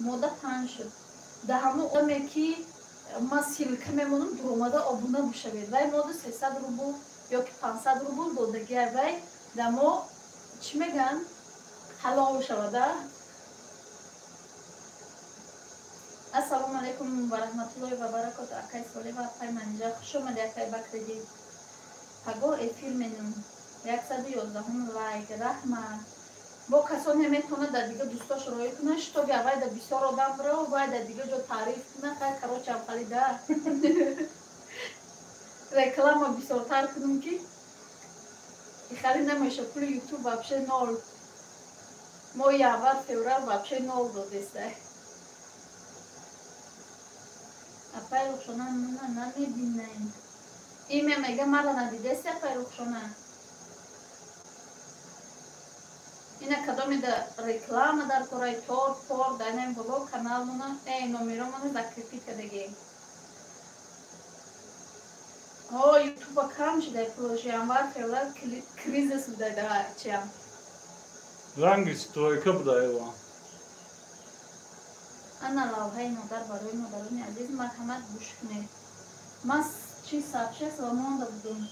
мода панҷ шуд. Да ҳаму одаме ки ман ссылка мемонам, дуромада обуна бишавед. Вай мода 300 рубл ё ки 500 рубл додагиай, вай да мо чӣ мегӯянд, ҳалол шавада. Ассалому алайкум ва раҳматуллоҳи ва баракоту. Акай Солева, апай Манижа, хуш омади, акай Бакридин. Пагоҳ эфир менум. 111 лайк, раҳмат. Бо касоне метавонад дар дига дӯстош роӣ кунад, шитоби аввай да бисёр одам биро, вай дар дига ҷо таъриф кунад, хай короче амхали да реклама бисёртар кунам ки ихали намеша, пули ютуб вообще нол. Моҳи январ, феврал вообще нол додеста. Апай Рухшона мана намебинаем. Имя мега мара надидеси, апай Рухшона? Ина кадоме да реклама дар кораи торт пор да инам боло каналмона, номеромона закрепить кардагием. Ҳо, ютуба кам шудай пулаш, январ, феврал кризис будай да чиам. Ранги стройка будай ва. Ана лавҳаи модар барои модарони азиз, марҳамат гӯш кунед. Ман чи сообщество монда будум.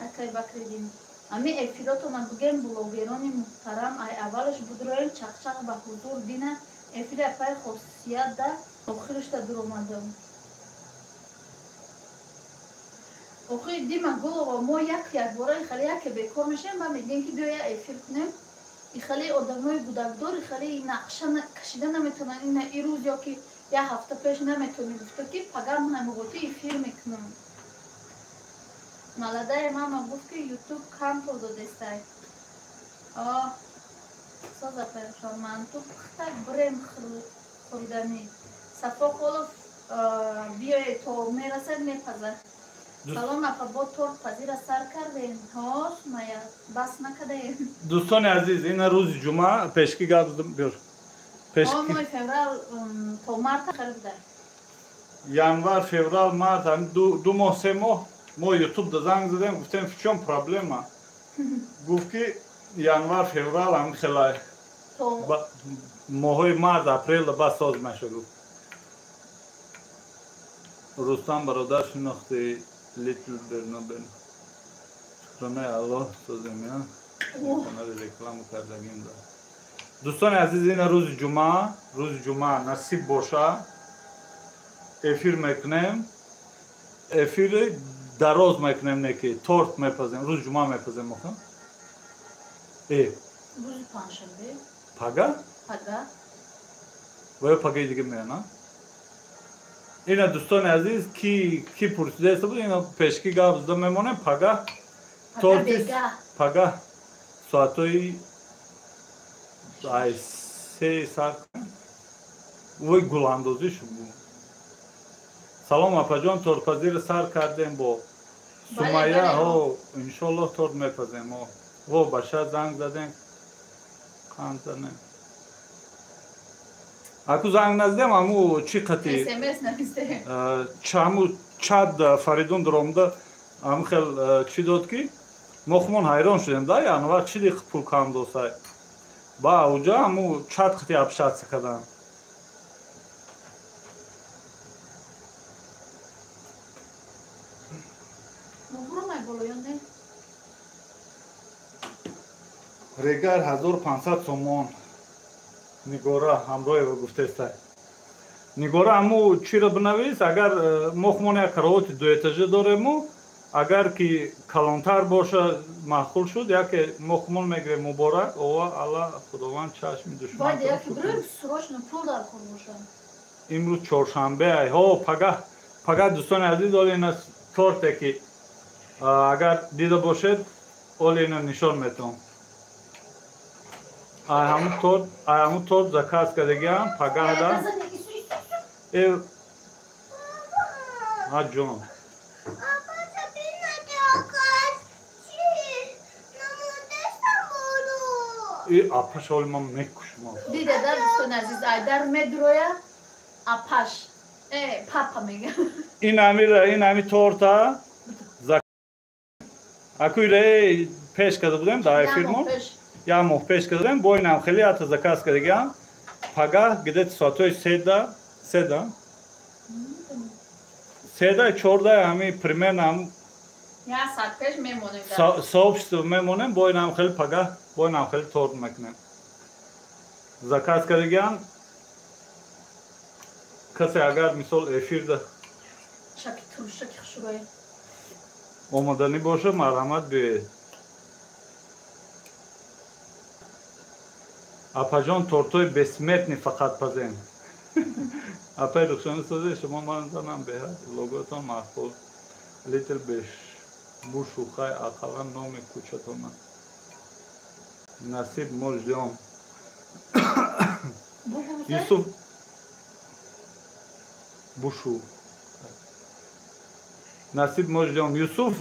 Акай Бакридин. Ами эфиротона бугем, блогерони муҳтарам, ай аввалаш будроем чақчақ ба ҳузур дина эфири апай хосият да охирашда дуромадам. Охи Дима Гулова, мо як якбора ихали яке бекор мешавем, ба мегӯем ки биё я эфир кунем. Ихали одамои гудакдор ихали нақша кашида наметавонанд. Ина ирӯз ё ки як ҳафта пеш наметавонӣ гуфта ки пагар ман ҳамоғоти эфир мекунам. Маладаи мама гуфт ки ютуб кам пул додестай. Оҳ, соза пайшон, манту пухтак бирем хӯрданӣ. Сафо Холов биёе то мерасад мепазад. Салом апа, бо торт пазира сар кардем. Ҳо, Сумая, бас накардаем. Дӯстони азиз, ина рӯзи ҷумъа пешки гап задам, биёр. Пешки моҳи феврал то марта харид. Январ, феврал, март, ҳамин ду моҳ, се моҳ мо ютуб да занг задем, гуфтем в чём проблема? Гуфт ки январ, феврал ҳамин хелай. Моҳои март, апрел бас соз мешавад гуфт. Рустам бародар шинохти Литл Бернобел. Шукронаи Аллоҳ созем, я? Канали рекламу кардагим да. Дӯстони азиз, ина рӯзи ҷумъа, рӯзи ҷумъа насиб боша, эфир мекунем. Эфири дароз мекунем, не ки торт мепазем, рӯзи ҷумъа мепазем охир. Рӯзи панҷшанбе. Пага? Пага. Ва ё пагаи дига меян, а? Ина дӯстони азиз, ки пурсидаеста буд, ина пешки гап зада мемонем, пага торти пага соатҳои ай се сар вой гуландозӣ шуд. Салом апаҷон, тортпазиро сар кардем бо Сумая, ҳо, иншоллоҳ торт мепазем. Во баша занг задем, қанд задем. Аку занг назадем, аму чӣ қати СМС навистем. Аму чат Фаридун дуромда аму хел чӣ дод ки мо хумон ҳайрон шудем да, январ чӣ диқ пул кам досай. Ба уҷа аму чат қати общаться кардан. Регар 1500 сомон. Нигора ҳамроҳева гуфтеста. Нигора, аму чиро бинавис, агар мо хумон як каровати дуэтажа дорему, агар ки калонтар боша маъқул шуд, яке мо хумон мегирем. Муборак, ова Алла Худованд чашми душман. Бояд яке бирем срочно пул дар кор боша. Имрӯз чоршанбе, ҳо, пага, пага дӯстони азиз, оли ина торте ки агар дида бошед, оли ина нишон метавон. Ай ҳамун торт заказ кардагиам пагаҳда. Э, ҳа, ҷон. Апа, бинад, чи намудестам боло. И апаш оли ман мекушам. Дида, дӯстони азиз, айдар медроя апаш папа мега. Ин амира, ин ами торта акуйре пеш карда будем дар эфирмон. Як моҳ пеш карда будем, бо инам хеле ҳатто заказ кардагиам. Пагаҳ где-то соатҳои 3-да, 4-да, ҳами примерно. Як соат пеш мемонем. Сообщество мемонем, бо инам хеле пагаҳ бо инам хеле торт мекунем. Заказ кардагиам. Касе агар мисол эфирда Шаки турушаки хушрӯя. омаданӣ боша, марҳамат, биёед. Апаҷон, тортҳои бессмертный фақат пазем. Апаи Рухшона, созе шумо, ман занам беҳад логотон маъқул. Литл беш бушухай, ақаллан номи кӯчатона. Насиб, мо ждём. Юсуф бушу насиб, мо ждём. Юсуф,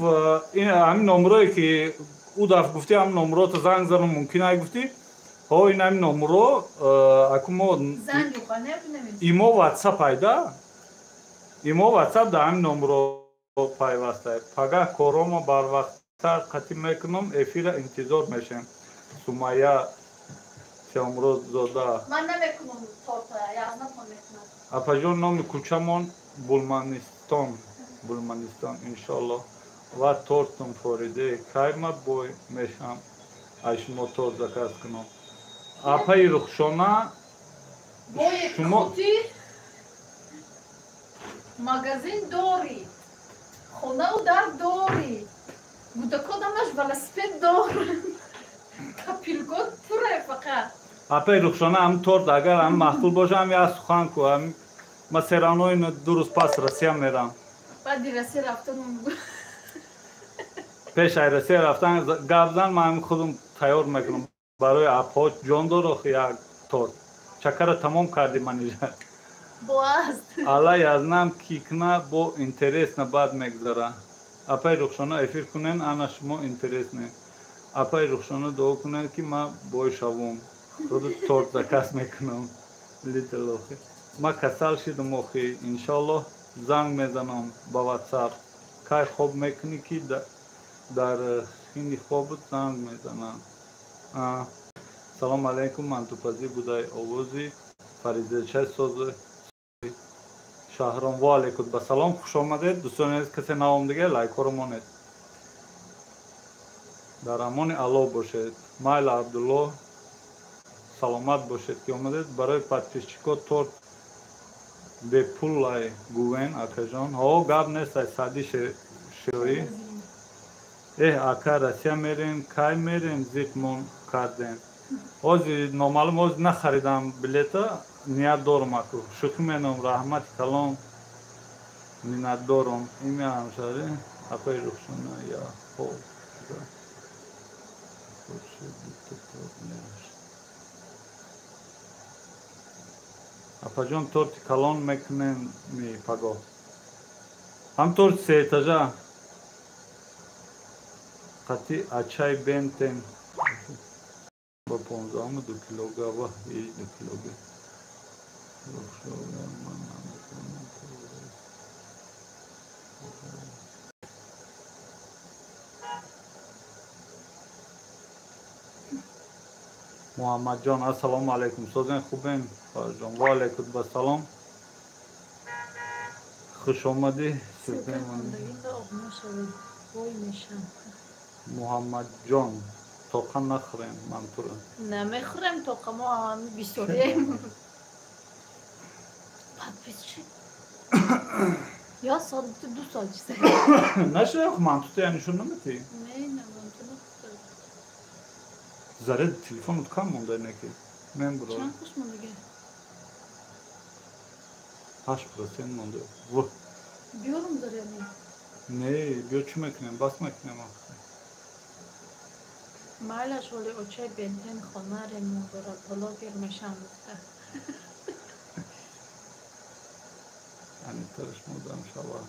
ин ҳамин номрое ки ӯ дафъ гуфтӣ, ҳамин номрото занг занам мумкин ай гуфтӣ. Ҳо, ин ҳамин номро аку мо имо ватсап айда, имо ватсап дар ҳамин номро пайваста. Пагаҳ коромо барвақттар қатӣ мекунам, эфира интизор мешем. Сумайя Сеомроззода. Ман намекунам торта, язнатон мекунам. Апаҷон, номи кӯчамон Булманистон, Булманистон, иншоалло. Ва тортум фориде. Кайма бой мешам, ай шумо торт заказ кунам. Апаи Рухшона. Шумо магазин дорӣ, хонау дар дорӣ, гудакон ҳамаш велосипед доранд, копилкот пуре фақат. Апаи Рухшона, ҳам торт агар ҳам маъқул боша, ҳам як сухан ку. Ма серавно ин 2 рӯз пас Россия мерам. Баъди Россия рафтан. Пеш ай Россия рафтан гап зан, ман худам тайёр мекунам барои апҳо. Ҷон дорох, як торт чакара тамом кардӣ манижа. Боаст. Алла язнам кикна бо интересно баъд мегзара. Апаи Рухшона, эфир кунен, ана шумо интересне. Апаи Рухшона, дуо кунед, ки ман бой шавум, худу торт заказ мекунам. Лителохи, ма касал шидам охи. Иншоаллоҳ, занг мезанам ба ватсап. Кай хоб мекунӣ, ки дар хини хобут занг мезанам? Салом алейкум, мантупазӣ будай овози фаризача сози Шаҳром. Ва алейкум ба салом, хуш омадед, дӯстони азиз. Касе наомдига, лайкҳоро монед. Дар амони Аллоҳ бошед. Майла, Абдуллоҳ, саломат бошед, ки омадед. Барои подписчико торт бепулай гувен, акаҷон. Ҳо, гап нест, ай сади широӣ. Эҳ, ака, Россия мерем, кай мерем? Зиқмон кардем. Ҳозир номаълум, ҳозир нахаридам билета, ният дорум аку. Шӯхӣ меном, раҳмати калон, миннатдорум. Имя ҳамшари апаи Рухшона я хоб. Хуршед дута торт мерашад. Апаҷон, торти калон мекунем ми пагоҳ? Ҳам торти сеэтажа қатӣ ачай бентен ба 15-уму 2 килога ва 2 килога. Рухшона, ман наметавонам. Муҳаммадҷон, ассалому алайкум, созен, хубен, хоҳарҷон? Ва алайкум ба салом, хуш омадӣ. Муҳаммадҷон, тоқа нахӯрем мантура. Намехӯрем тоқа, мо ҳами бисёрием. Подписчик я соат 2 соат чизе. Нашавах, мантута я нишон наметӣ. Не, не, манту нахӯрем. Заряд телефонот кам монда неки мен буро. Чанд хуш мондаги? 8% монда. В. Биёрум зарядни? Не, биё, чӣ мекунем, бас мекунем. Майлаш ҳоли очаи Бентен хона ремон дорад, блогер мешам гуфта. Анитараш мудам шава.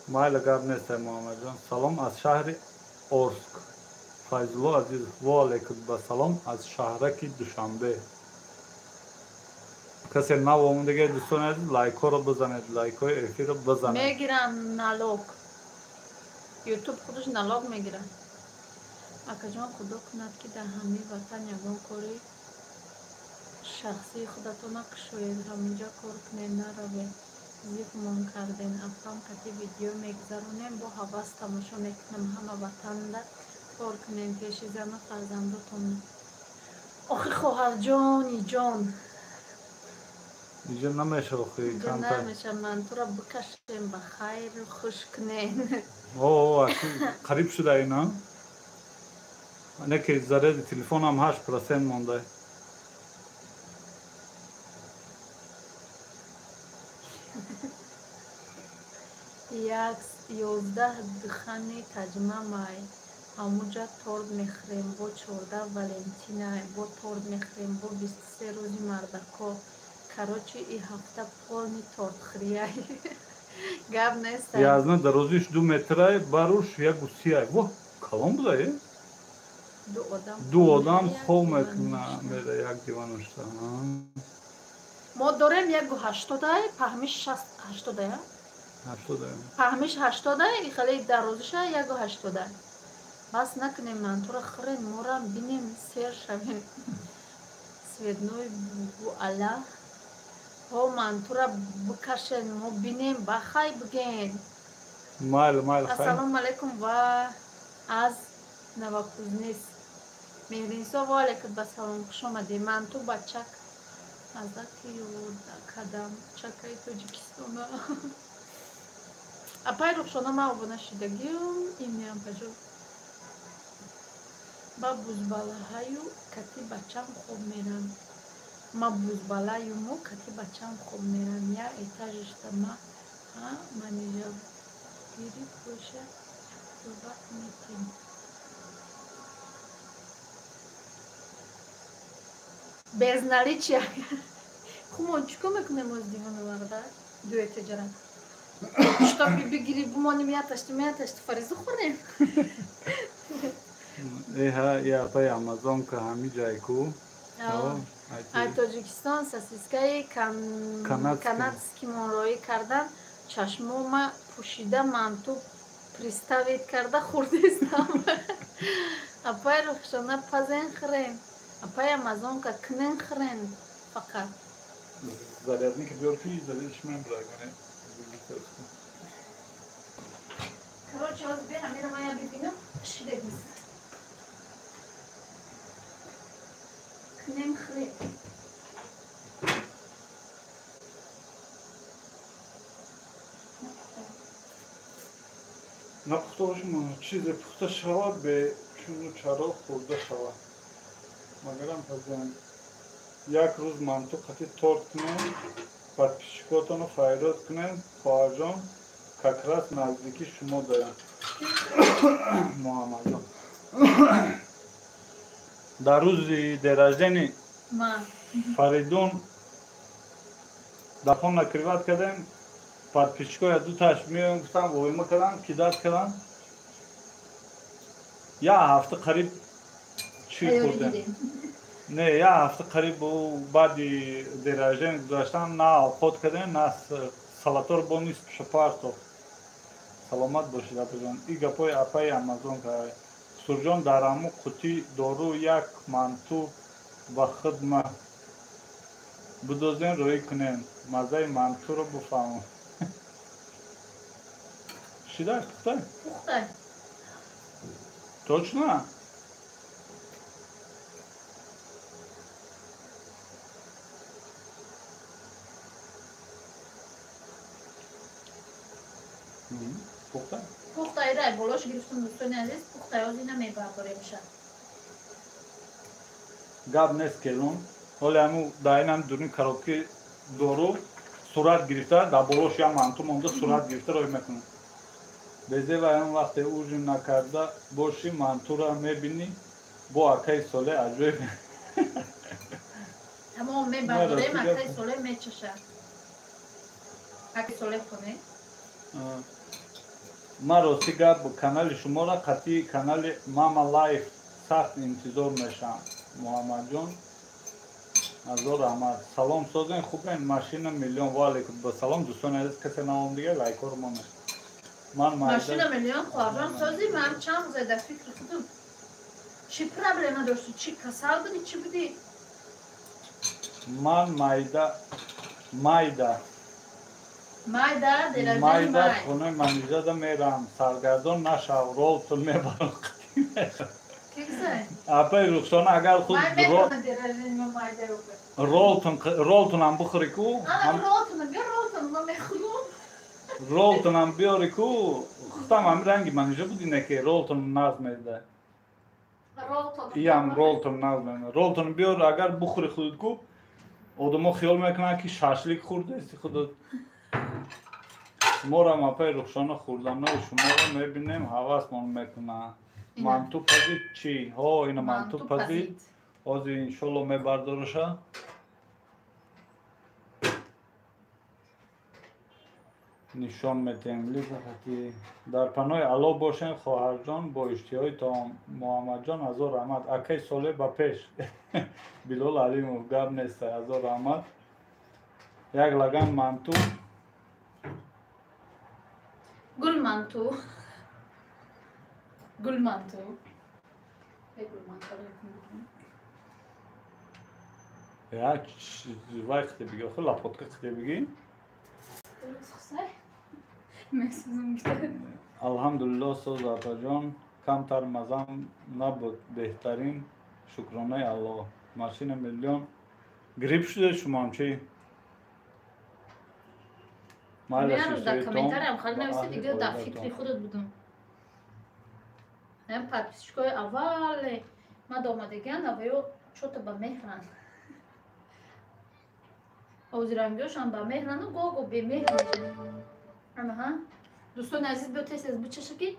Майла гап нестай Муҳаммадҷон. Салом аз шаҳри Орск. Файзулло Азизов. Во алейкум ба салом аз шаҳраки Душанбе. Касе нав омадагӣ дӯстони азиз, лайкҳоро бизанед, лайкҳои эфирро бизанед. Мегирам налог. Ютуб худаш налог мегирад. Акаҷон, худо кунад, ки дар ҳамин ватан ягон кори шахсии худатона кушоед, ҳаминҷа кор кунед, наравед. Зиқмон карден. Апам кати видео мегузаронем, бо ҳавас тамошо мекунам. Ҳама ватанда кор кунем пеши зану фарзандотон. Охи хоҳарҷони ҷон. Иҷа намеша охи камтар. Намеша, мантура бикашем ба хайр, хуш кунен. О, қариб шуда ина. Не ки заряди телефонам 8% монда. Як 11 духани таҷма май. Ҳамуҷа торт мехӯрем, бо 14 Валентина, бо торт мехӯрем, бо 23 рӯзи мардако. Короче, и ҳафта полни тортхӯрияй. Гап нест. Язна дарозиш 2 метрай, баруш 1,30. Во, калон буда, е? Ду одам хоб мекуна, мера як диванашта. Мо дорем 1,80, паҳмиш 80, я? 80. Паҳмиш 80, хеле дарозиша 1,80. Бас накунем мантура хӯрен, морам бинем, сер шавем. Светной буала. Ҳо мантура бикашен, мо бинем, ба хай бигем. Майл, майл, хай. Ассалому алайкум ва аз Новокузнецк. Меҳринисо, ва алайкум ба салом, хуш омадед. Манту ба чак мазаки ёда кадам, чакаи Тоҷикистона. Апай Рухшона, ман обуна шидагиам, имеам паҷо. Ба бузбалаҳаю кати бачам хоб мерам. Ма бузбалаю мо кати бачам хоб мерам. Я этажишта ма ҳа манижагири боша суҳбат метем. Без наличия. Хумо чӣ кор мекунем оз дивоноварда? Дуэтаҷара. Чтоб бигири бумонем яташти меяташти фаризу хӯрем. Эҳа, я апай Амазонка ҳами ҷай ку. Ай Тоҷикистон сосискаи канадский монроӣ кардан, чашмома пӯшида манту приставит карда хӯрдистам. Апай Рухшона пазен хӯрем. Апай Амазонка кунен хӯрен фақат. Зарядники биёр ки зарядиш мебрагане. Короче, оз бе ҳамира мая бибинам, шидагист. Кунем хӯрем. Напухта бошем, чизе пухта шавад, бе чуну чаро хӯрда шавад. Магарам пазем. Як рӯз манту қати торт кунем, подписчикотонро файрод кунем, хоҳарҷон, как раз наздики шумо дорем. Муҳаммадҷон. Дар рӯзи день рождения Фаридун дар хона криват кардем, подписчикоя дуташ меоем гуфтам, воима кардам, кидат кардам. Як ҳафта қариб чӣ хӯрдем? Не, як ҳафта қариб баъди день рождения гузаштан на овқот кардем, на салатор бо нисф шапарто. Саломат бошед, апаҷон. И гапои апаи Амазонка. Сурҷон, дар ҳамун қутӣ дору як манту ба хидма бидозем, роӣ кунем. Маззаи мантуро бифаҳмам. Шида, пухта? Пухта. Точно? Пухта? Пухта ира болош гирифтум дӯстони азиз, пухта оз ина мебардоремша. Гап нест келун. Ҳоле ҳаму дар инам дуруни коробки дору сурат гирифта, дар болош як манту монда сурат гирифта рой мекунам. Безева он вақте ужин накарда бошӣ, мантура мебинӣ, бо акаи Соле аҷоиб. Тамом мебардорем, акаи Соле мечаша. Акаи Соле хоне. Ман рости гап канали шуморо қатъи канали Мама Лайф сахт интизор мешавам. Муҳаммадҷон, ҳазор раҳмат. Салом, созен, хубен? Машина миллион, ва алейкум ба салом, дӯстони азиз, касе наом дига лайкҳоро монед. Ман машина миллион, хоҳарҷон, сози? Ман чанд рӯза дар фикри худам, чӣ проблема доштӣ, чӣ касал будӣ, чӣ будӣ? Ман майда майда майда. Майда хонаи манижада мерам, саргардон нашав, ролтон мебарам. Апаи Рухсона, агар худ ролтонам бихӯри ку, ролтонам биёри ку, худам ҳами ранги манижа буди, не ки ролтон нағз медида, иам ролтон нағз медида. Ролтон биёр, агар бихӯри худат ку, одамо хиёл мекунанд, ки шашлик хӯрдаисти худат. Морам, апаи Рухшона, хӯрданои шуморо мебинем, ҳавасмон мекунад. Манту пазид чӣ? Ҳо, ина манту пазид, ҳозир иншолло мебардораша. Нишон метем. Лизахати дар паноҳи Алло бошем, хоҳарҷон, бо иштиҳои таом. Муҳаммадҷон, ҳазор раҳмат. Акаи Соле, ба пеш. Билол Алимов, гап неста, ҳазор раҳмат. Як лаган манту. Гулманту, гулманту. Я вай қите биги, охи лапотка қите биги. Алҳамдулилло, соз, апаҷон, камтар мазам набуд, беҳтарин, шукронаи Аллоҳ. Машина миллион, грипп шуда шумоам чӣ? Дар комментариям хали нависи, дига дар фикри худат будам. Ам подписчикои аввале мад омадагиан, аваё чота ба меҳранд, ҳозирангиёшам ба меҳрану гого бемеҳр. Анаҳа, дӯстони азиз, биё тез тез бичаша, ки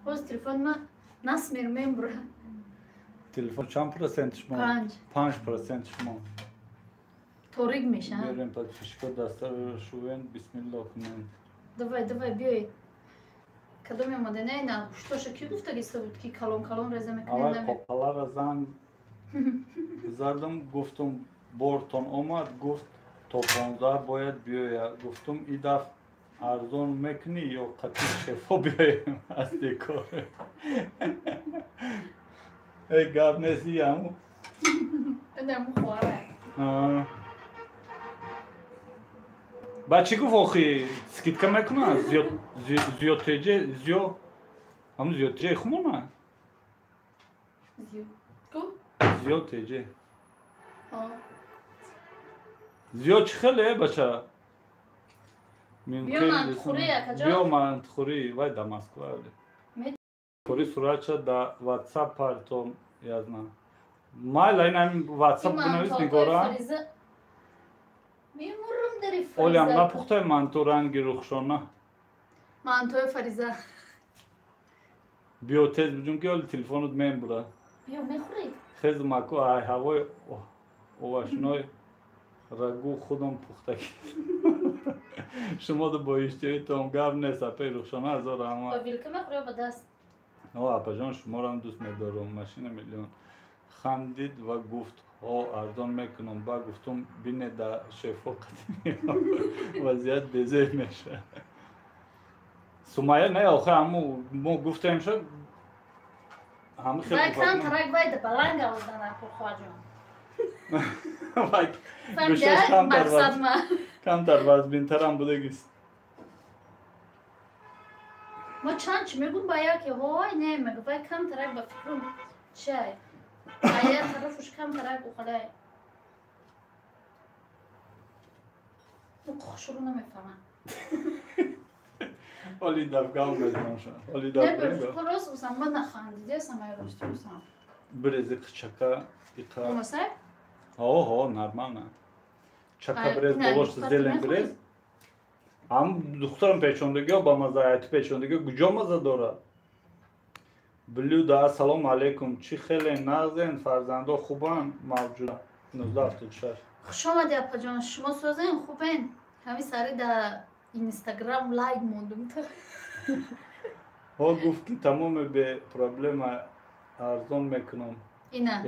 ҳозир телефони ма насмер мембура. Телефон чанд процент шумо? 5. 5% шумо. Торик меша. Берем, подписчико даста шувен, бисмилло кунем. Давай, давай, биёй. Кадоме омада? Не, на гӯштоша ки гуфтагиста буд, ки калон калон реза мекунем. Аввал қоқалара занг задам, гуфтум, бортон омад? Гуфт, то 15 бояд биёяд. Гуфтум, и даф арзон мекунӣ ё қатъи шефо биёем аз декор? Эй, гап нест, иаму. Инаму хоҳара. Ба чӣ гуфт охи, скидка мекунад? Зиёдтеҷе, зиё, ҳамун зиёдтеҷе хумона? Зиёдтеҷе. Зиёд чӣ хеле, бача? Биё мантхӯрӣ, вай да Москва. Хӯрӣ суратша да WhatsApp партом язна. Майла, ин ҳамин WhatsApp бинавис, Нигора. Мемурам дари Фариза. Олям напухтай манту ранги Рухшона. Мантуи Фариза. Биё тез биҷун, ки оли телефонат мембура. Биё, мехӯрӣ? Хез маку, ай ҳавои овашной рагу худам пухтаки. Шумо бо иштиҳоитон, гап нест, апаи Рухшона, ҳазор раҳмат. Ба вилка мехӯрӣ ё ба даст? О, апаҷон, шуморо дӯст медорам. Машина миллион хандид ва гуфт, ҳо, арзон мекунам. Ба гуфтум, бине, да шефо қадим вазъият безеб мешавад. Сумайя, не, охи ҳаму мо гуфтем шуд, ҳами хел. Вай камтарак, вай да баланг овардан, апо, хоҳарҷон. Вай гӯшаш камтар вазбинтарам будагист. Мо чанд чи мегум ба яке, вой, не, мега, вай камтарак ба фикрум чай. Ая тарафуш камтарак ухалай. Хушрӯ намефаҳмам. Оли даф гав мезанам ша. Оли даф. Не, рост гусам, ман нахандидесам, ай рости гусам. Брези қичака иқа. Омасай? Ҳо, ҳо, нормально. Чака брез, болош зелен брез. Ҳам духтарам печондагиҳо ба маза, ту печондагиҳо куҷо маза дорад? Блюда, ассалому алайкум. Чӣ хеле нағзен, фарзандо хубанд, мавҷуда. 1976. Хуш омадӣ, апаҷон. Шумо созен, хубен? Ҳамин сари дар Инстаграм лайк мондум. Ҳо, гуфт ки тамоми бе проблема арзон мекунам. Ина.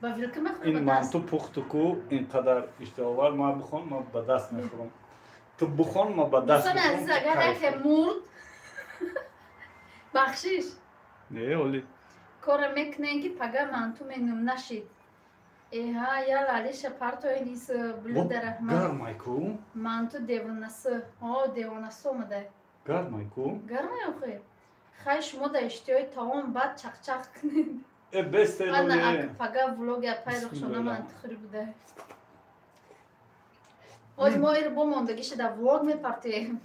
Ба вилка мехӯрӣ? Ин манту пухту ку ин қадар иштиҳовар, ман бихон, ман ба даст мехӯрам. Ту бихон, ман ба даст мехӯрам. Азиз, агар яке мурд, бахшиш. Не, оли. Кора мекунем ки пага манту менум нашид. Эҳа, я лалиша партои нис блюда, раҳмат. Гармай ку? Манту девонасы. О, девонасы омада. Гармай ку? Гармай охи. Хай, шумо дар иштиҳои таом баъд чақчақ кунед. Э, бестер. Ана пага влоги апай Рухшона мантухӯрӣ буда. Ҳозир мо иро бо мондагиша дар влог мепартоем.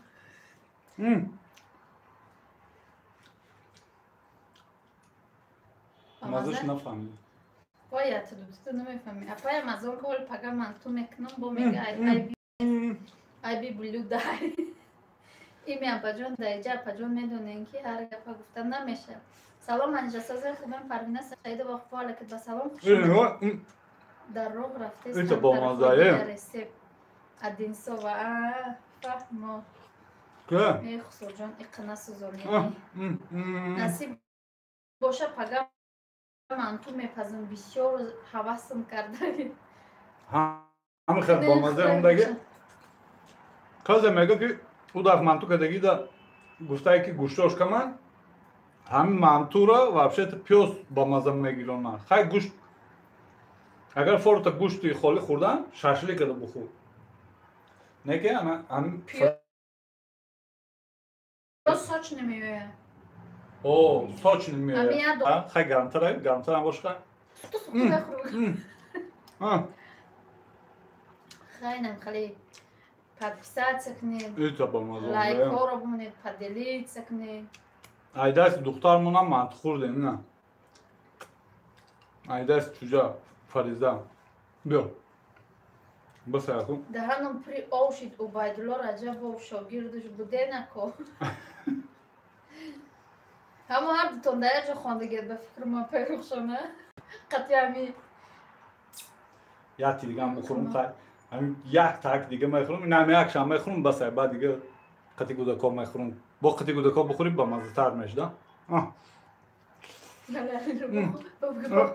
Мазаш нафаҳмидам. Вой, ту намефаҳмӣ. Апай Амазон ка оли пага манту мекунам, бо мега айби блюда. Ими апаҷон дар иҷа, апаҷон медонем ки ҳар гапа гуфта намешавад. Салом, Анижа, созен, хубен? Парвина Саидова, алайкум ба салом, хуш дар роҳ рафтест. Это бомазае. Адинсова, фаҳмо. Э, Хусурҷон, иқа насӯзонӣ. Насиб боша, пага манту мепазам, бисёр ҳавасм карда. Ҳами хел бомазае омдаги. Казе мега ки ӯ даф манту кардагида гуфтае ки гӯштош каман, ҳамин мантура вообще-то пёз ба маза мегирона. Хай, гӯшт агар форта гӯшти холӣ хӯрдан, шашлик када бухӯр. Не ки ана ҳамин сочный меояд. О, сочный меояд. Хай, гармтара, гармтарам бошқа. Хайнам хали подписаться кунед. Это бамаза. Лайкҳоро бимонед, поделиться кунед. Айдаси духтармонам манту хӯрдем, на. Айдаси чуҷа Фариза. Биё. Басаяху. Даҳаном при ов шид. Убайдулло Раҷабов шогирдаш буденако. Ҳамо ҳар дутон дар як ҷо хондагият, ба фикри ма, Пайрухшона. Қатъи ҳами Як дигам бухӯрум, хай. Ҳамин як так дига мехӯрум, ин ҳами як шам мехӯрум, басай, баъд дига қати кӯдако мехӯрум. Бо қати кӯдако бухӯрӣ, ба маззатар мешуда.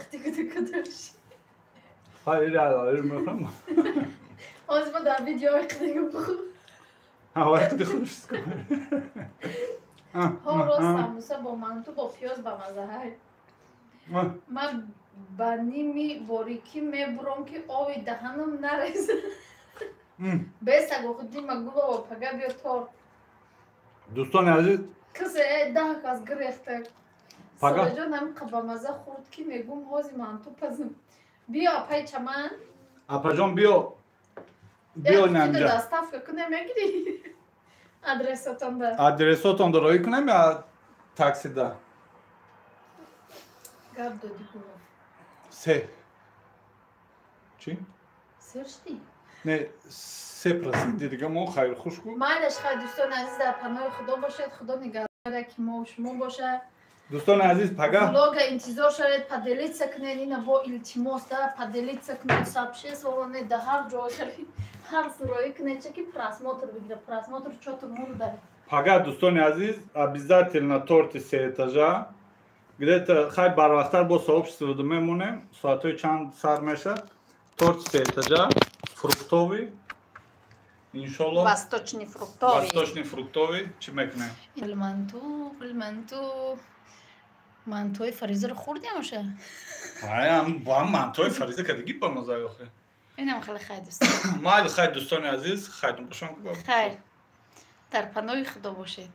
Қати кӯдако дошт. Хай, мехӯрам. Ҳозир мо дар видеои қадига бухӯр. Вақти хӯрш. Ҳо, рост, самбуса бо манту, бо пиёз ба маззаҳай. Ман ба ними борикӣ мебурам ки оби даҳанам нарезад. Бесаг охи, Дима Гулова, пага биё торт. Дӯстони азиз, Касе 10 кас гирехта. Садаҷон ҳам ба мазза хӯрд ки мегум ҳози манту пазм. Биё, апай Чаман. Апаҷон, биё. Биё намҷа. Доставка кунем, мегирӣ? Адресотон да. Адресотон да роӣ кунем я таксида? Гап додӣ, Гулов. Се. Чӣ? Сер шудӣ? Не, се просиди, дига мо хайрхуш ку. Майлаш, хай, дӯстони азиз, дар паноҳи Худо бошед, Худо нигаҳдора ки мо шумо бошад. Дӯстони азиз, пага Влога интизор шавед, поделиться кунед, ина бо илтимос да, поделиться кунед, сообщество вонед, да ҳар ҷой ҳар суроӣ кунед, ча ки просмотр бигира, просмотр чото мурда. Пага, дӯстони азиз, обязательно торти се этажа. Где-то хай барвақттар бо сообщество мемонем, соатҳои чанд сар мешад. Торти се этажа, фруктовый. Иншолло. Восточный фруктовый. Восточный фруктовый. Чӣ мекунем? Манту, манту. Мантуи Фаризаро хӯрдем оша? Ай, мантуи Фариза кадиги ба маза охе. Инам хеле хай, дӯстон. Майли, хай, дӯстони азиз, хайдун бошон. Хайр. Дар паноҳи Худо бошед.